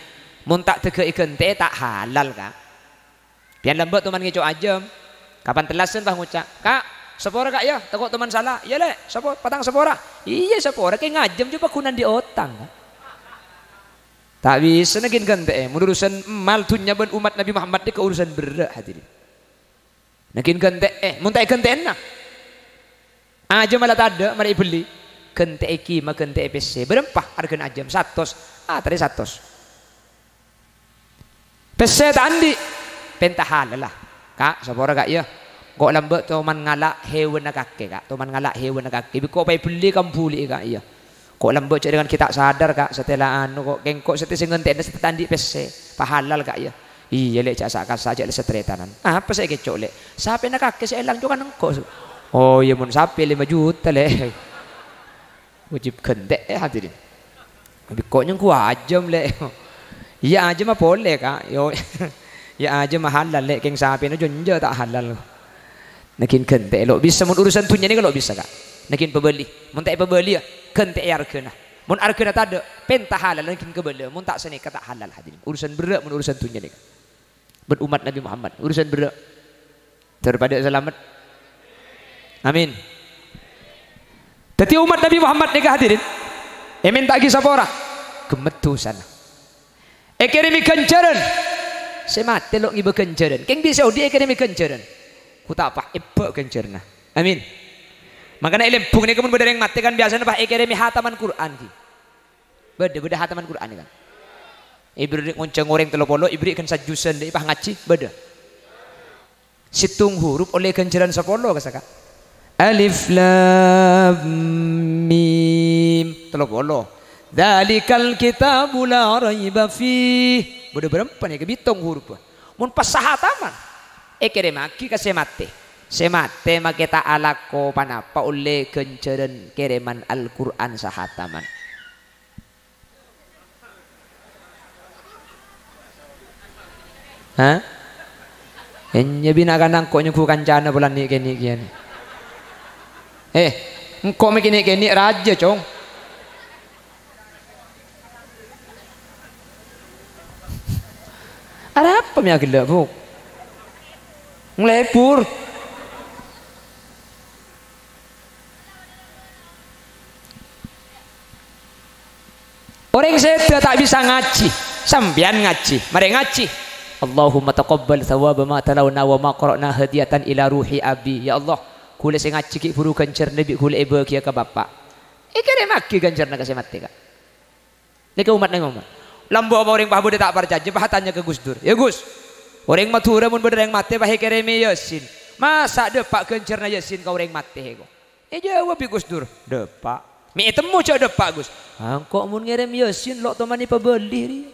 Mon ta' dâgghâ èghântè'è, ta' halal, Ka'. Pèyan lambâ' toman ngèco' ajâm. Kapan tellasan pas ngoca', "Ka', sapora, Ka', yâ, tako' toman sala." "Iyâ, Lè', sapo-, patang sapora." "Iyâ, sapora, kèng ajâm jâ' pagghun andi' otang, Ka'." Ta' bisa naghin ghântè'è. Mon urusan mal dhunnya bân ommat Nabbhi Muhammad nèka urusan berrâ', hadirin. Naghin ghântè'è, mon ta' èghântè'èna. Ajâm la tadâ', marè èbelli. Ghântè'è kèma, ghântè'è pèssè. Bârâmpa arghâna ajâm? Satos. Ah, tarè satos. Pèssè ta' andi'. Pènta halalla. "Ka', sapora, Ka', yâ. Engko' lambâ' toman ngala' hèwanna kakè, Ka'. Toman ngala' hèwanna kakè. Bi' engko' pas èbelli kambuli'i, Ka', iyâ." Ko' lambâ' jâ' rèng ghi' ta' sadar, Ka', satèya la anu, ko' kèng ko' satèya sè ngghântè'ana satèya ta' andi' pèssè. Pas halal, Ka', yâ? Iyâ, Lè', jâ' sa-kasa jâ' la sataretanan. Apa sè èkèco', Lè'? Sapèna kakè sè èlang, coma engko'. Oh, iyâ, mon sapè lèma juta, Lè'. Wajib ghântè'è, hadirin. Bi' ko' nyengko ajâm, Lè'. Iyâ, ajâm apa polè, Ka'? Yo, iyâ, ajâm halal, Lè', kèng sapèna jhâ' ta' halal. Naghin ghântè'è lo' bisa, mon urusan dhunnya nèka lo' bisa, Ka'. Naghin pabâli. Mon ta' èpabâli, yâ, ghântè'è arghâna. Mon arghâna tadâ', pènta halal, naghin kabâlâ. Mon ta' sanèka ta' halal, hadirin. Urusan berrâ' mon urusan dhunnya nèka. Bân ommat Nabbhi Muhammad, urusan berrâ'. Dâr padâ salamet. Amin. Dhâddhi ommat Nabbhi Muhammad nèka, hadirin, èmènta'aghi sapora, ghemmet dhusana. Èkèrèmè ghânjhârân. Sè matè lo' ngèbâ ghânjhârân. Kèng bi' sè odi' èkèrèmè ghânjhârân. Ghu ta' pas èbâ' ghânjhârânna. Amin. Mangkana è Lembung nèka mon bâdâ rèng matè kan biyasana pas èkèrèmè hataman Qur'an, ghi. Bâdâ, bâdâ hataman Qur'an kan. Èberri' ngonjhâng orèng tello polo, èberri' ghân sajjhuzân, dâ' pas ngajhi, bâdâ. Sèttong huruf ollè ghânjhârân sapolo, kassa' ka'. Alif Lam Mim. Tello polo. Dzalikal kitabu la raiba fih. Bâdâ bârâmpa nèka, bitong huruf. Mon pas sahataman, èkèrèmaghi ka sè matè. Sè matè makè ta' alako ponapa ollè ghânjhârân kèrèman Al-Qur'an sahataman. Hah? Enjâ' binè' kana' engko' nyegghu kancana polana nè'-kènè' kèya nè. Eh, engko' mè' kènè'-kènè' rajâ, Cong. Arapa mè' aghellâ', Bu? Nglebur. Orèng sèdhâ ta' bisa ngajhi, sampèyan ngajhi, marè ngajhi. Allahumma taqabbal thawaba ma talawna wa ma qara'na hadiyatan ila ruhi abi. Ya Allah, ghulâ sè ngajhi ghi' bhuru ghânjhârânna bi' ghulâ èbâghiyâ ka Bapa'. Èkèrèmaghi ghânjhârânna ka sè matè, ka'. Nèka ommat neng ommat. Lambâ' apa orèng pas bâdâ ta' parcajâ, pas atanya ka Gus Dur. "Ya Gus, orèng Madhurâ mon bâdâ rèng matè pas èkèrèmè Yasin. Masa' dâpa' ghânjhârânna Yasin ka orèng matè, ko?" Èjâwâb bi' Gus Dur, "Dâpa'." "Mè' ètemmo jâ' dâpa', Gus?" "Engko' mon ngèrèm Yasin lo' toman èpabâli rèya."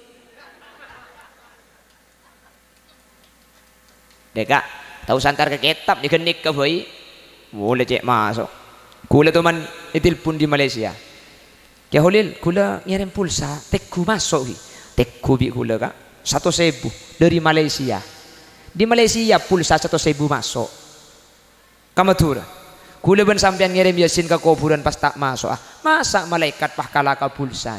Dâ' ka', tao sangkar ka kètab, nèka-nèka bhâi. Molè cè' maso'. Ghulâ toman ètilpon dâri Malaysia. "Kè Holil, ghulâ ngèrèm pulsa, tèghu maso', ghi." Tèghu bi' ghulâ, ka', satos èbu dâri Malaysia. Dâri Malaysia pulsa satos èbu maso'. Ka Madhurâ. Ghulâ bân sampèyan ngèrèm Yasin ka kobhurân pas ta' maso'a. Masa' malaèkat pas kala ka pulsa?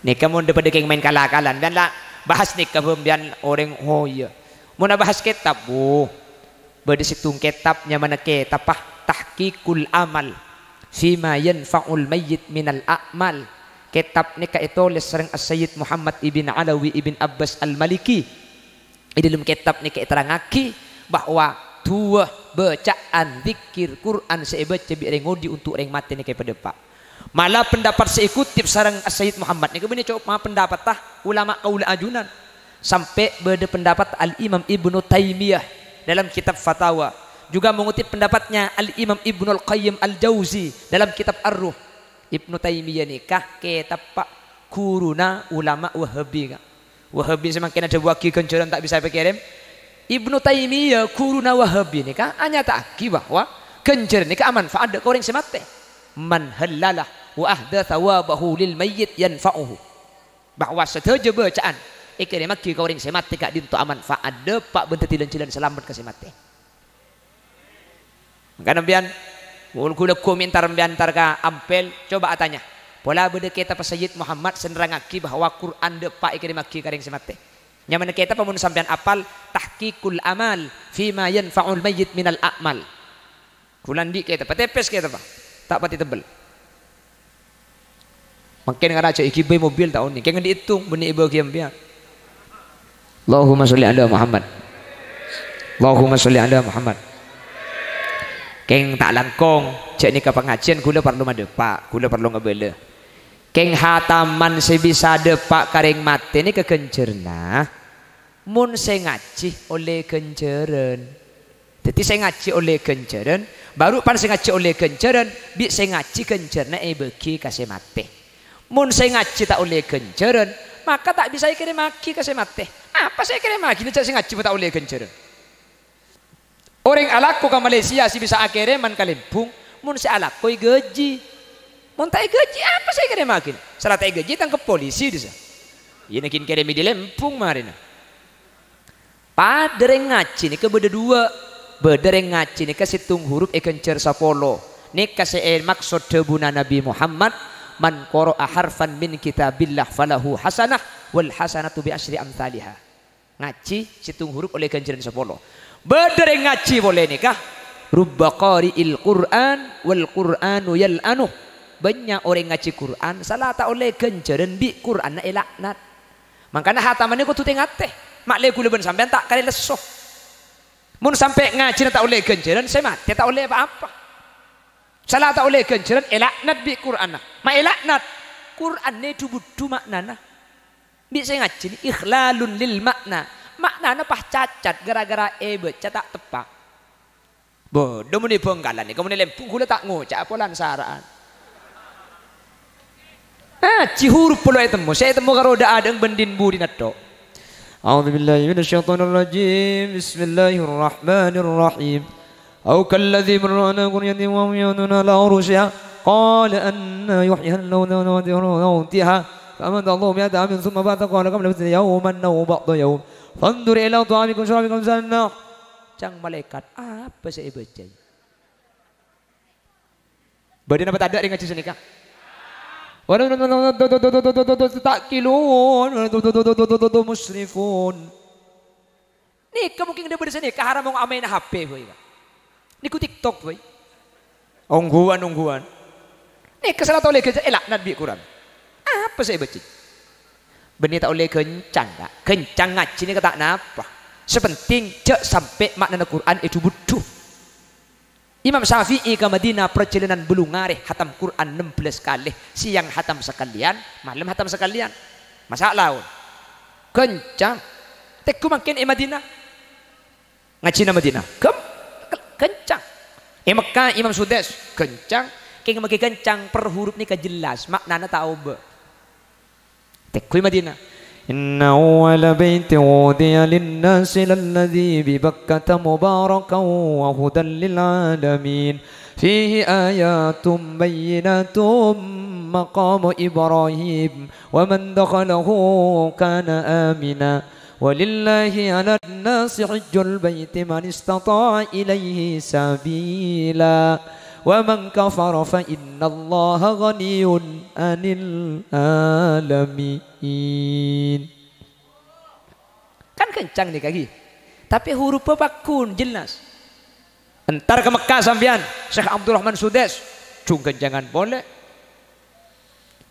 Nèka mon dâ-, padâ kèng maèn kal-akalan. Sampèyan la bahas nèka, bân sampèyan orèng, oh iyâ. Mon abahas kètab, wuh. Bâdâ sèttong kètab nyamana kètab, ah, Tahqiqul Amal Fima Yanfa'ul Mayyit Minal A'mal. Kètab nèka ètolès sareng As-Sayyid Muhammad ibn Alawi ibn Abbas Al-Maliki. È dâlem kètab nèka èterrangaghi bahwa duwâ bâca'an dzikir Qur'an sè èbâca bi' rèng odi' onto' rèng matè nèka èpadâpa'. Mala pendapat sè èkutip sareng As-Sayyid Muhammad nèka bânnè coma pendapatta ulama kaulâ ajunan. Sampè' bâdâ pendapat Al-Imam Ibnu Taimiyah dalam kitab Fatawa, juga mengutip pendapatnya Al-Imam Ibnul Qayyim Al-Jauzi dalam kitab Ar-Ruh. Ibnu Taimiyah nèka kètabbhâ ghuruna ulama Wahabi, ka'. Wahabi sè mangkèn adhâbuwâghi ghânjhârân ta' bisa èpakèrèm. Ibnu Taimiyah, ghuruna Wahabi nèka anyata'aghi bahwa ghânjhârân nèka amanfa'at dâ' ka orèng sè matè. "Man hallala wa ahda thawabahu lil mayyit yanfa'uhu." Bahwa sadhâjâ bâca'an èkèrèmaghi ka orèng sè matè ka'dinto amanfa'at, dâpa' bân dhâddhi lan-jhâlân salamet ka sè matè. Mangkana sampèyan, mon ghulâ ghu mè' entar sampèyan entar ka Ampel, coba atanya. Pola bâdâ kètab Sayyid Muhammad sè nerrangaghi bahwa Qur'an dâpa' èkèrèmaghi ka rèng sè matè. Nyamana kètab mon sampèyan apal, Tahqiqul Amal Fima Yanfa'ul Mayyit Minal A'mal. Ghulâ andi' kètab, patèpès kètabbhâ, ta' patè tebbhel. Mangkèn ngara jhâ' èghibâi mobil ta' onèng. Kèng andi' ètong, bânnè èbâghiyâ sampèyan. Allahumma sholli ala Muhammad. Allahumma sholli ala Muhammad. Kèng ta' langkong, jhâ' nèka pangajiân ghulâ parlo madâpa', ghulâ parlo ngabâlâ. Kèng hataman sè bisa dâpa' ka rèng matè nèka ghânjhârânna. Mon sè ngajhi ollè ghânjhârân. Dhâddhi sè ngajhi ollè ghânjhârân, bhuru pan sè ngajhi ollè ghânjhârân, bi' sè ngajhi ghânjhârânna èbâghi ka sè matè. Mon sè ngajhi ta' ollè ghânjhârân, maka ta' bisa èkèrèmaghi ka sè matè. Apa sè èkèrèmaghi jhâ' sè ngajhi mon ta' ollè ghânjhârân? Orèng alako ka Malaysia sè bisa akèrèman ka Lembung, mon sè alako èghâji. Mon ta' èghâji, apa sè èkèrèmaghi? Sala ta' èghâji, tangkep polisi dhisa. Iyâ, nèkèn kèrèmè dâri Lembung marèna. Padâ rèng ngajhi nèka bâdâ duwâ'. Bâdâ rèng ngajhi nèka sèttong huruf èghânjhâr sapolo. Nèka sè èmaksod dhâbuna Nabbhi Muhammad, "Man qara'a harfan min kitabillah falahu hasanah, wal hasanatu bi asyri amtsaliha." Ngajhi sèttong huruf ollè ghânjhârân sapolo. Bâdâ rèng ngajhi polè nèka, "Rubba qari'il Qur'an wal Qur'anu yal'anuh." Bânnya' orèng ngajhi Qur'an, sala ta' ollè ghânjhârân bi' Qur'anna èlaknat. Mangkana hatamanna kodhu tè-ngatè. Ma' lè ghulâ bân sampèyan ta' karè lesso. Mon sampè' ngajhina ta' ollè ghânjhârân, sè matè ta' ollè pa-apa. Sala ta' ollè ghânjhârân, èlaknat bi' Qur'anna. Ma' èlaknat? Qur'anna èdhu-budhu ma'nana. Bi' sè ngajhina ikhlalun lil ma'na. Ma'nana pas cacat ghârâ-ghârâ èbâca ta' teppa'. Bâdâ mon è Bhângkalan nèka mon è Lembung ghulâ ta' ngoca'a polana sara'an. Ngajhi huruf polo ètemmo, sè ètemmo karo dâ'-adâ'na bân dhin-budhina tho. A'udzubillahi minasyaitonirrajim. Bismillahirrahmanirrahim. أو كالذي مر على قرية وهم يعملون على عروشها قال أنى يحيي الله بعد موتها فأماته الله مائة عام ثم بعثه قال كم لبثت قالوا يوما أو بعض يوم فانظر إلى طعامك وشرابك لم يتسنه. Ca'na malaèkat, apa sè èbâca? Bâdâ napa tadâ' rèng ngajhi sanèka? Ta'qilun. Nèka mungkin bâdâ sanèka haram mon amaèna H P, boy, Pak. Nèko TikTok, boy. Ongghuwân-ongghuwân. Nèka sala ta' ollè ghânjhârân, èlaknat bi' Qur'an. Apa sè èbâca? Bânnè ta' ollè ghâncang, Ka'. Ghâncang ngajhi nèka ta' napa. Sè penting, jhâ' sampè' ma'nana Qur'an èdhu-budhu. Imam Syafi'i ka Madinah parjhâlânan bâllung arè, hatam Qur'an nem bellâs kalè, sèyang hatam sakalèyan, malem hatam sakalèyan. Masa' laon? Ghâncang. Tengghu mangkèn è Madinah. Ngajhina Madinah. Ghâ-, ghâncang. È Mekkah Imam Sudes, ghâncang. Kèng maghi ghâncang, per huruf nèka jelas, ma'nana ta' obâ. Tengghu è Madinah. إن أول بيت وضع للناس للذي ببكة مباركا وهدى للعالمين فيه آيات بينات مقام إبراهيم ومن دخله كان آمنا ولله على الناس حج البيت من استطاع إليه سبيلا ومن كفر فإن الله غني عن العالمين. Kan ghâncang nèka, ghi. Tapè hurubbhâ pagghun, jelas. Entar ka Mekkah sampèyan, Syekh Abdurrahman Sudes, jhung ghâncangan polè.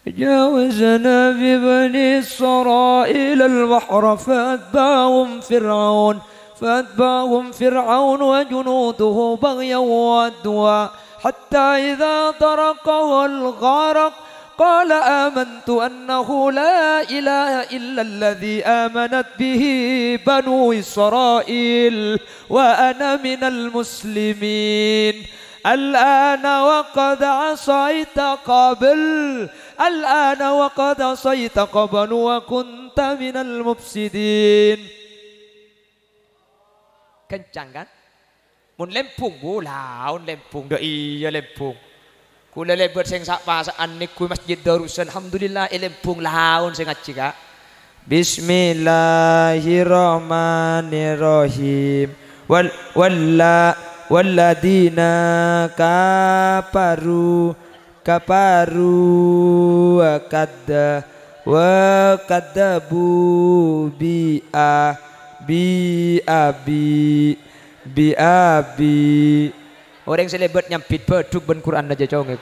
جاوزنا ببني إسرائيل البحر فأتبعهم فرعون، فأتبعهم فرعون وجنوده بغيا وعدوا، حتى إذا أدركه الغرق قال آمنت أنه لا إله إلا الذي آمنت به بنو إسرائيل وأنا من المسلمين. الآن وقد عصيت قبل، الآن وقد عصيت قبل وكنت من المفسدين. Ghâncang, kan? Mon Lembung, bu, laon Lembung, dâ' iyâ Lembung. Kaulâ lèbât sèng sa'-pasa'an nèngghu Masjid Darussalam, alhamdulillah, è Lembung laon sè ngajhi, Ka'. Bismillahirrahmanirrahim. Wal-, walla-, walladzina kafaru, kafaru wa kadza-, wa kadzabu bi a-, bi abi, bi abi. Orèng sè lèbât nyambit bâdhuk bân Qur'anna jhâ' congè.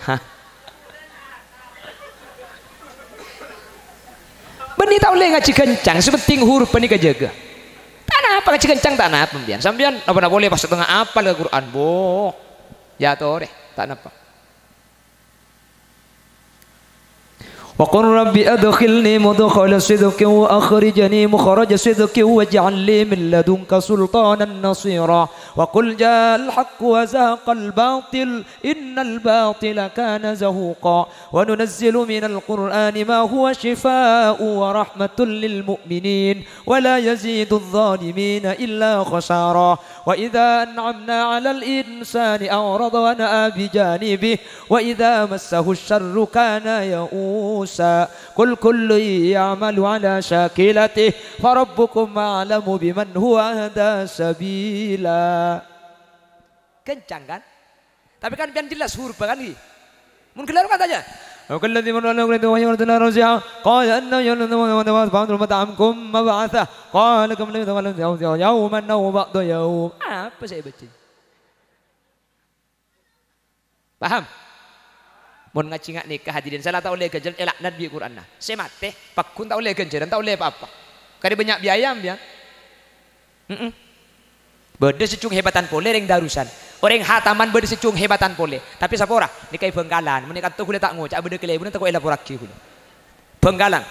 Hah? Bânnè ta' ollè ngajhi ghâncang, sè penting huruf bânnè kajâgâ. Ta' napa ngajhi ghâncang, ta' napa sampèyan. Sampèyan napa-napa ollè pas satengnga apal ka Qur'an, bo. Ya torè, ta' napa. وقل رب أدخلني مدخل صدق وأخرجني مخرج صدق واجعل لي من لدنك سلطانا نصيرا. وقل جاء الحق وزهق الباطل إن الباطل كان زهوقا. وننزل من القرآن ما هو شفاء ورحمة للمؤمنين ولا يزيد الظالمين إلا خسارا. وإذا أنعمنا على الإنسان أعرض ونأى بجانبه وإذا مسه الشر كان يئوسا. قل كل يعمل على شاكلته فربكم أعلم بمن هو أهدى سبيلا. Ghâncang, kan? Tapè kan sampèyan jelas hurubbhâ, kan, ghi? Mon ghellâ' kan tanya, Wa kalladzi marra ala qulubihim wa hiya marratun la yarji'un. Qala anna yuhyi Allahu mauta ba'da mawtihi. Qala kam labithtum? Qala yawman aw ba'da yawm. Apa sè èbâca? Paham? Mon ngajhi nga' nèka, hadirin, sala ta' ollè ghânjhârân, èlaknat bi' Qur'anna. Sè matè, pagghun ta' ollè ghânjhârân, ta' ollè pa-apa. Karè bânnya' biaya, biya. Heeh. Bâdâ sè jhung hèbatan polè rèng darusan. Orèng hataman bâdâ sè jhung hèbatan polè. Tapè sapora, nèka è Bhângkalan. Mon è kanto ghulâ ta' ngoca', bâdâ kalèbunna tako' èlaporraghi ghulâ. Bhângkalan.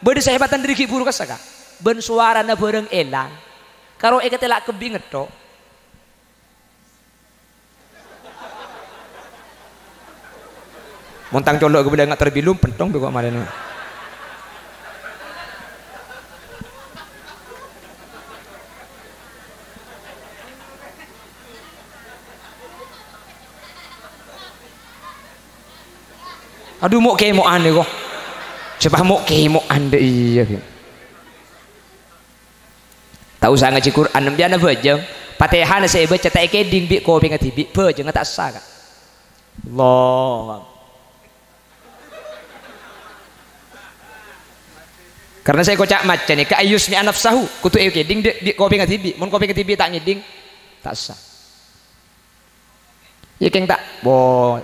Bâdâ sè hèbatan dâri ghi' bhuru kassa, Ka'. Bân sowarana bhârâng èlang. Karo èkatèla' kabbhi ngetthok. Mon tang colo' ghâbây nga' terbilum, pentong bi' ko' marèna. Adu, mo'-kèmo'an nèko. Sapa mo'-kèmo'an dâ' iyâ, ghi. Ta' osa ngajhi Qur'an, empiyan abhâjâng. Fatihana sè èbâca ta' èkèdhing bi' kopèngnga dhibi', bhâjângnga ta' essa, Ka'. Allahu Akbar. Karna sè èkoca' maca nèka ayyusmi'a nafsahu, kodhu èkèdhing dâ-, bi' kopèngnga dhibi'. Mon kopèngnga dhibi' ta' ngèdhing, ta' essa. Iyâ, kèng ta', bo-,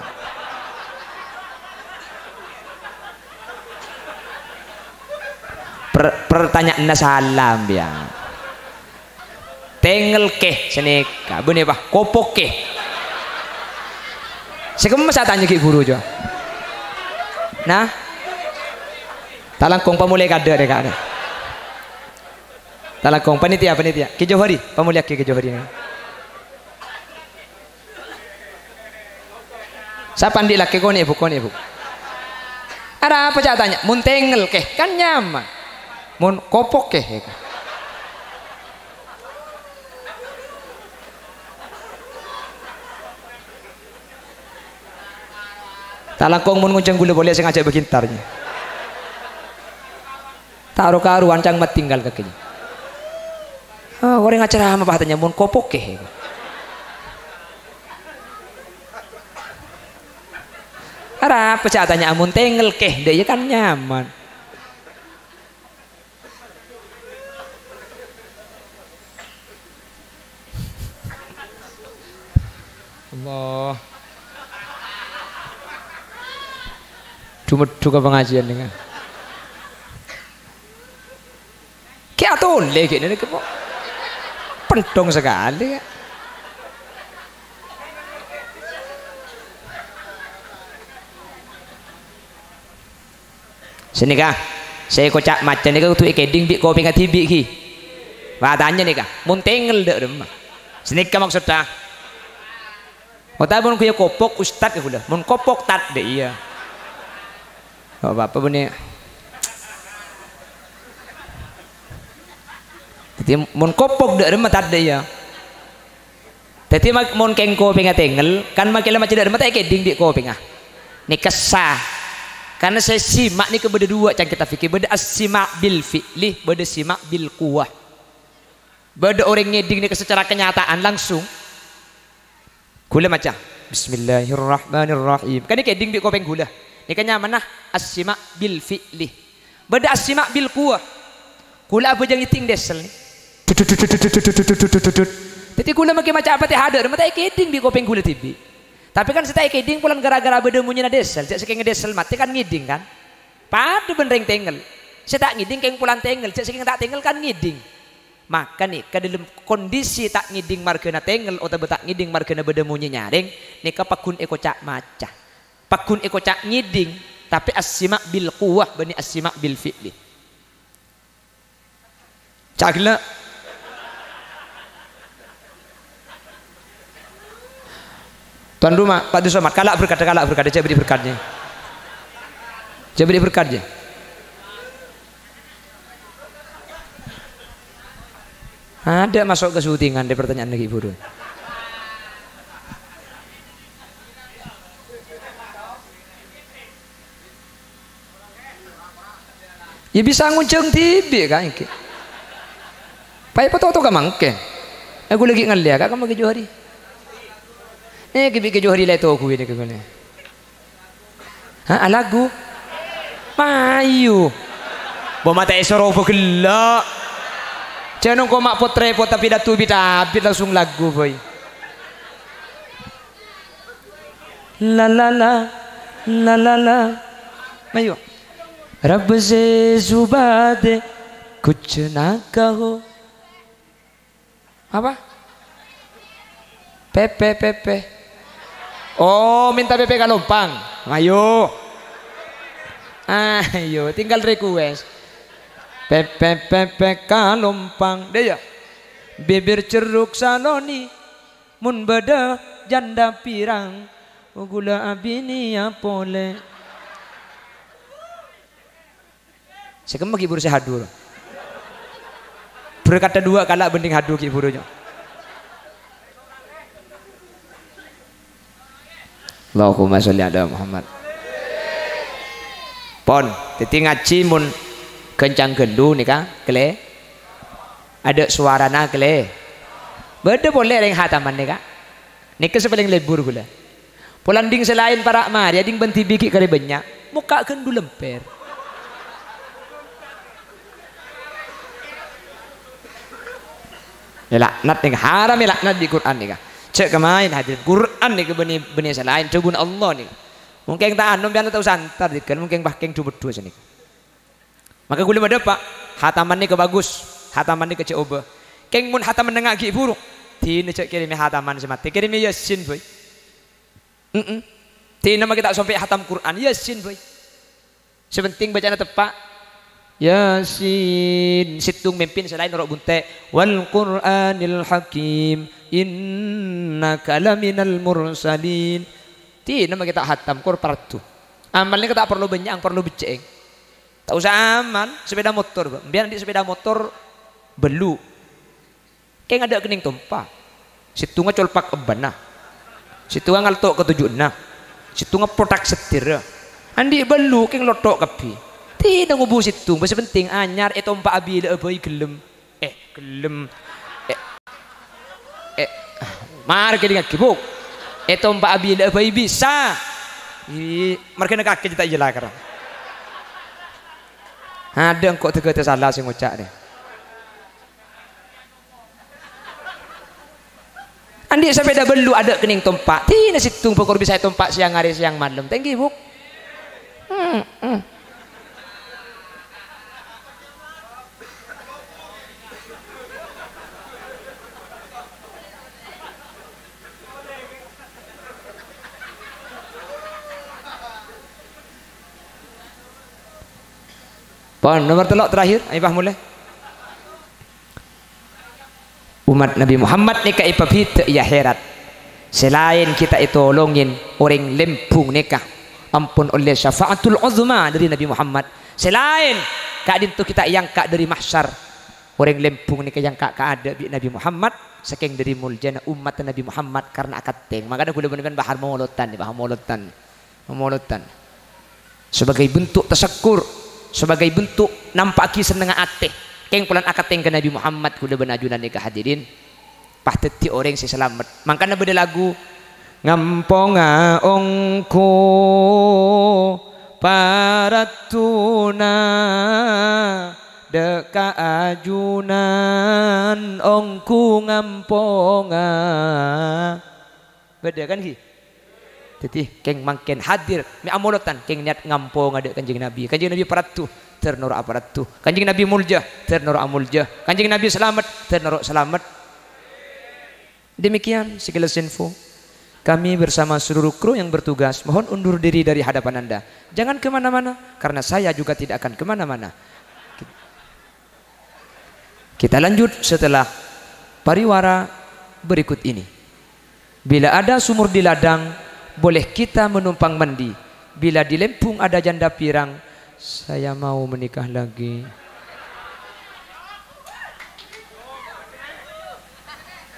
per-, pertanyaanna sala, biya. Tèngngel kè, sanèka, bânnè, Pa', kopok kè. Sè kemma sè atanya ghi' bhuru, Jo. Nah. Ta' langkong pamolè kadâ' rè, Ka'. Ta' langkong, panitia, panitia. Kè Johari, pamolèyaghi Kè Johari nèka. Sapa andi' lakè konè', Bu, konè', Bu. Arapa ca' atanya? Mon tèngngel kè, kan nyaman. Mon kopok kè. Ta' langkong mon ngonjhâng ghulâ polè sè ngajhâk bâghi entar, yâ. Ta' ro-karowan cang matinggal ka kèya. Ah, orèng acarama pas atanya mon kopok kè. Arapa ca' atanya mon tèngngel kè, dâ' iyâ kan nyaman. Allah. Dhu-meddhu ka pangajiân nèka. Kè atolè ghi' nèka, Po. Pentong sakalè, Ka'. Sanèka, sè èkoca' maca nèka kodhu èkèdhing bi' kopèngnga dhibi', ghi. Wa, tanya nèka, mon tèngngel dâ' remma. Sanèka maksodda. Otabâ mon ghâ' kopok, ustad ka ghulâ. Mon kopok, tad, dâ' iyâ. Apa-apa, bânnè. Dhâddhi, mon kopok dâ' remma, tad, dâ' iyâ. Dhâddhi, mak-, mon kèng kopèngnga tèngngel, kan makkè la maca dâ' remma ta' èkèdhing bi' kopèngnga. Nèka essa. Karna sè sima' nèka bâdâ duwâ' ca'na kitab fikih. Bâdâ as-sima' bil fi'li, bâdâ sima' bil quwwah. Bâdâ orèng ngèdhing nèka secara kenyataan langsung. Ghulâ maca, "Bismillahirrahmanirrahim." Kan èkèdhing bi' kopèng ghulâ. Nèka nyamana as-sima' bil fi'li. Bâdâ as-sima' bil quwwah. Ghulâ abhâjâng ngèdhing dèsel nè. Dhâddhi ghulâ makkè maca Fatihah dâ' remma ta' èkèdhing bi' kopèng ghulâ dhibi'. Tapè kan sè ta' èkèdhing polana ghârâ-ghârâ bâdâ monyèna dèsel, jhâ' sakènga dèsel matè kan ngèdhing kan. Padâ bân rèng tèngngel. Sè ta' ngèdhing kèng polana tèngngel, jhâ' sakènga ta' tèngngel kan ngèdhing. Maka nèka dâlem kondisi ta' ngèdhing marghâna tèngngel otabâ ta' ngèdhing marghâna bâdâ monyè nyarèng, nèka pagghun èkoca' maca. Pagghun èkoca' ngèdhing, tapè as-sima' bil quwwah bânnè as-sima' bil fi'li. Ca' ghellâ'. Tuan rumah, Pak Dusomat, kala' berkat, kala' berkat, jhâ' bâri' berkat, yâ. Jhâ' bâri' berkat, yâ. Adâ' maso' ka syutingan, dâ' pertanyaan lagi buru. Yâ bisa ngonjhâng dhibi', Ka', ènggi. Paè patoto ka mangkèn. Eh, ghulâ ghi' ngallèya, Ka', ka Kè Johari. Eh, ghi' bi' Kè Johari la ètoguwi nèka ghulâ. Ha, alaghu? Mayu. Bo mate esoro bo gella'. Jhâ' nongko ma' potrepot tapi datu bit-abit langsung laghu, boy. La la la, la la la. Mayu. Rabb se subade kucena kaho. Apa? Pepe, pepe. Oh, minta pepe kalompang. Ayo. Ayo, tinggal request. Pepe, pepe kalompang. Deh ya. Bibir ceruk saloni. Mon bâdâ janda pirang, ghulâ abiniyâ polè. Sè kemma ghi' buru sè hadur. Berkata dua kala bending hadur ghi' buru nyo. Allahumma sholli ala Muhammad. Pon, dhâddhi ngajhi mon ghâncang ghâllu nèka, kèlè. Adâ' sowarana kèlè. Bâdâ polè rèng hataman nèka. Nèka sè palèng lebur ghulâ. Polana dhing sè laèn para' marè, dhing bân dhibi' ghi' karè bânnya'. Mokka' ghându lèmpèr. Èlaknat nèka, haram èlaknat bi' Qur'an nèka. Jhâ' kamaèn hadirin, Qur'an nèka bânnè, bânnè sè laèn, dhâbuna Allah nèka. Mongkèng ta' anom, bi'ana ta' osa antar, dhika, mongkèng bâkèng du-meddu sanèka. Maka ghulâ madâpa', hataman nèka bagus, hataman nèka jhâ' obâ. Kèng mon hataman nèngnga' ghi' buru, dhina jhâ' kèrèmè hataman sè matè, kèrèmè Yasin, boy. Mm-mm. Dhina ma' ghi' ta' sompè' hatam Qur'an, Yasin, boy. Sè penting bâcana teppa'. Yasin, sèttong mèmpèna sè laèn noro' bunte'. "Wal Qur'anil Hakim, innaka laminal mursalin." Dhina ma' ghi' ta' hatam, kor pardu. Amal nèka ta' parlo bânnya', parlo beccè'èng. Ta' osa aman, sepeda motor, Pak. Bi'en andi' sepeda motor, bâllu'. Kèng adâ' kennèng tompa'. Sèttonga colpak ebbâna. Sèttonga ngalto' ka toju'na. Sèttonga pothak seddhirra. Andi' bâllu', kèng lotto' kabbhi. Dhina ngobu sèttong, bâ sè penting anyar, ètompa'a bilâ'â bhâi ghellem. Eh, ghellem. Eh, eh, mara kèdingngaghi, Bu. Ètompa'a bilâ'â bhâi bisa. Ih, marghâna kakè ta' iyâ lakar. Adâ' engko' dhâghâdhâ sala sè ngoca' rè. Andi' sapèda bâllu' adâ' kennèng tompa', dhina sèttong bâkor bisa ètompa' sèyang arè sèyang malem. Thank you, Bu. Hmm, hmm. Pon, nomor tello' terakhir, ayo, Pak, mulai. Umat Nabi Muhammad nèka èpabhidhâ è akhèrat. Sè laèn ghi' ta' ètolongè orèng lèmbung nèka ampon ollè syafa'atul uzma dhâri Nabi Muhammad. Sè laèn ka'dinto ghi' ta' èangka' dhâri mahsyar. Orèng lèmbung nèka èangka' kaadâ' bi' Nabi Muhammad, sakèng dhâri moljâna umat Nabi Muhammad karna akantèng. Mangkana ghulâ bân sampèyan bâ' hamolodhân, bâ' hamolodhân. Mamolodhân. Sabagai bentuk tasyakkur, sabagai bentuk nampa'aghi sennengnga atè. Kèng polana akantèng ka Nabi Muhammad, ghulâ bân ajunan nèka hadirin, pas dhâddhi orèng sè salamet. Mangkana bâdâ lagu, "Ngamponga ongghu paraddhuna, dâ' ka ajunan ongghu ngamponga." Bâdâ kan, ghi? Dhâddhi, kèng mangkèn hadir, mè' amolodhân, kèng niat ngamponga dâ' Kanjeng Nabi. Kanjeng Nabi paraddhu, dhâr noro' aparaddhu. Kanjeng Nabi molja, dhâr noro' amolja. Kanjeng Nabi salamet, dhâr noro' salamet. Demikian sekilas info. Kami bersama seluruh kru yang bertugas mohon undur diri dari hadapan Anda. Jangan kemana-mana, karena saya juga tidak akan kemana-mana. Kita lanjut setelah pariwara berikut ini. Bila ada sumur di ladang, boleh kita menumpang mandi. Bila di lembung ada janda pirang, saya mau menikah lagi.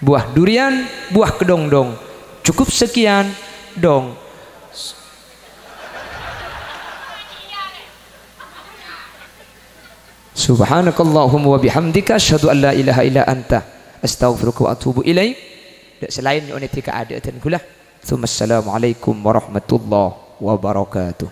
Buah durian, buah kedondong. Cukup sekian, dong. Subhanakallahumma wa bihamdika, asyhadu an la ilaha illa anta, astaghfiruka wa atubu ilaik. Dâ' sè laèn nyo'on èdhika adâ'âdhân ghulâ. Tsummassalamualaikum warahmatullahi wabarakatuh.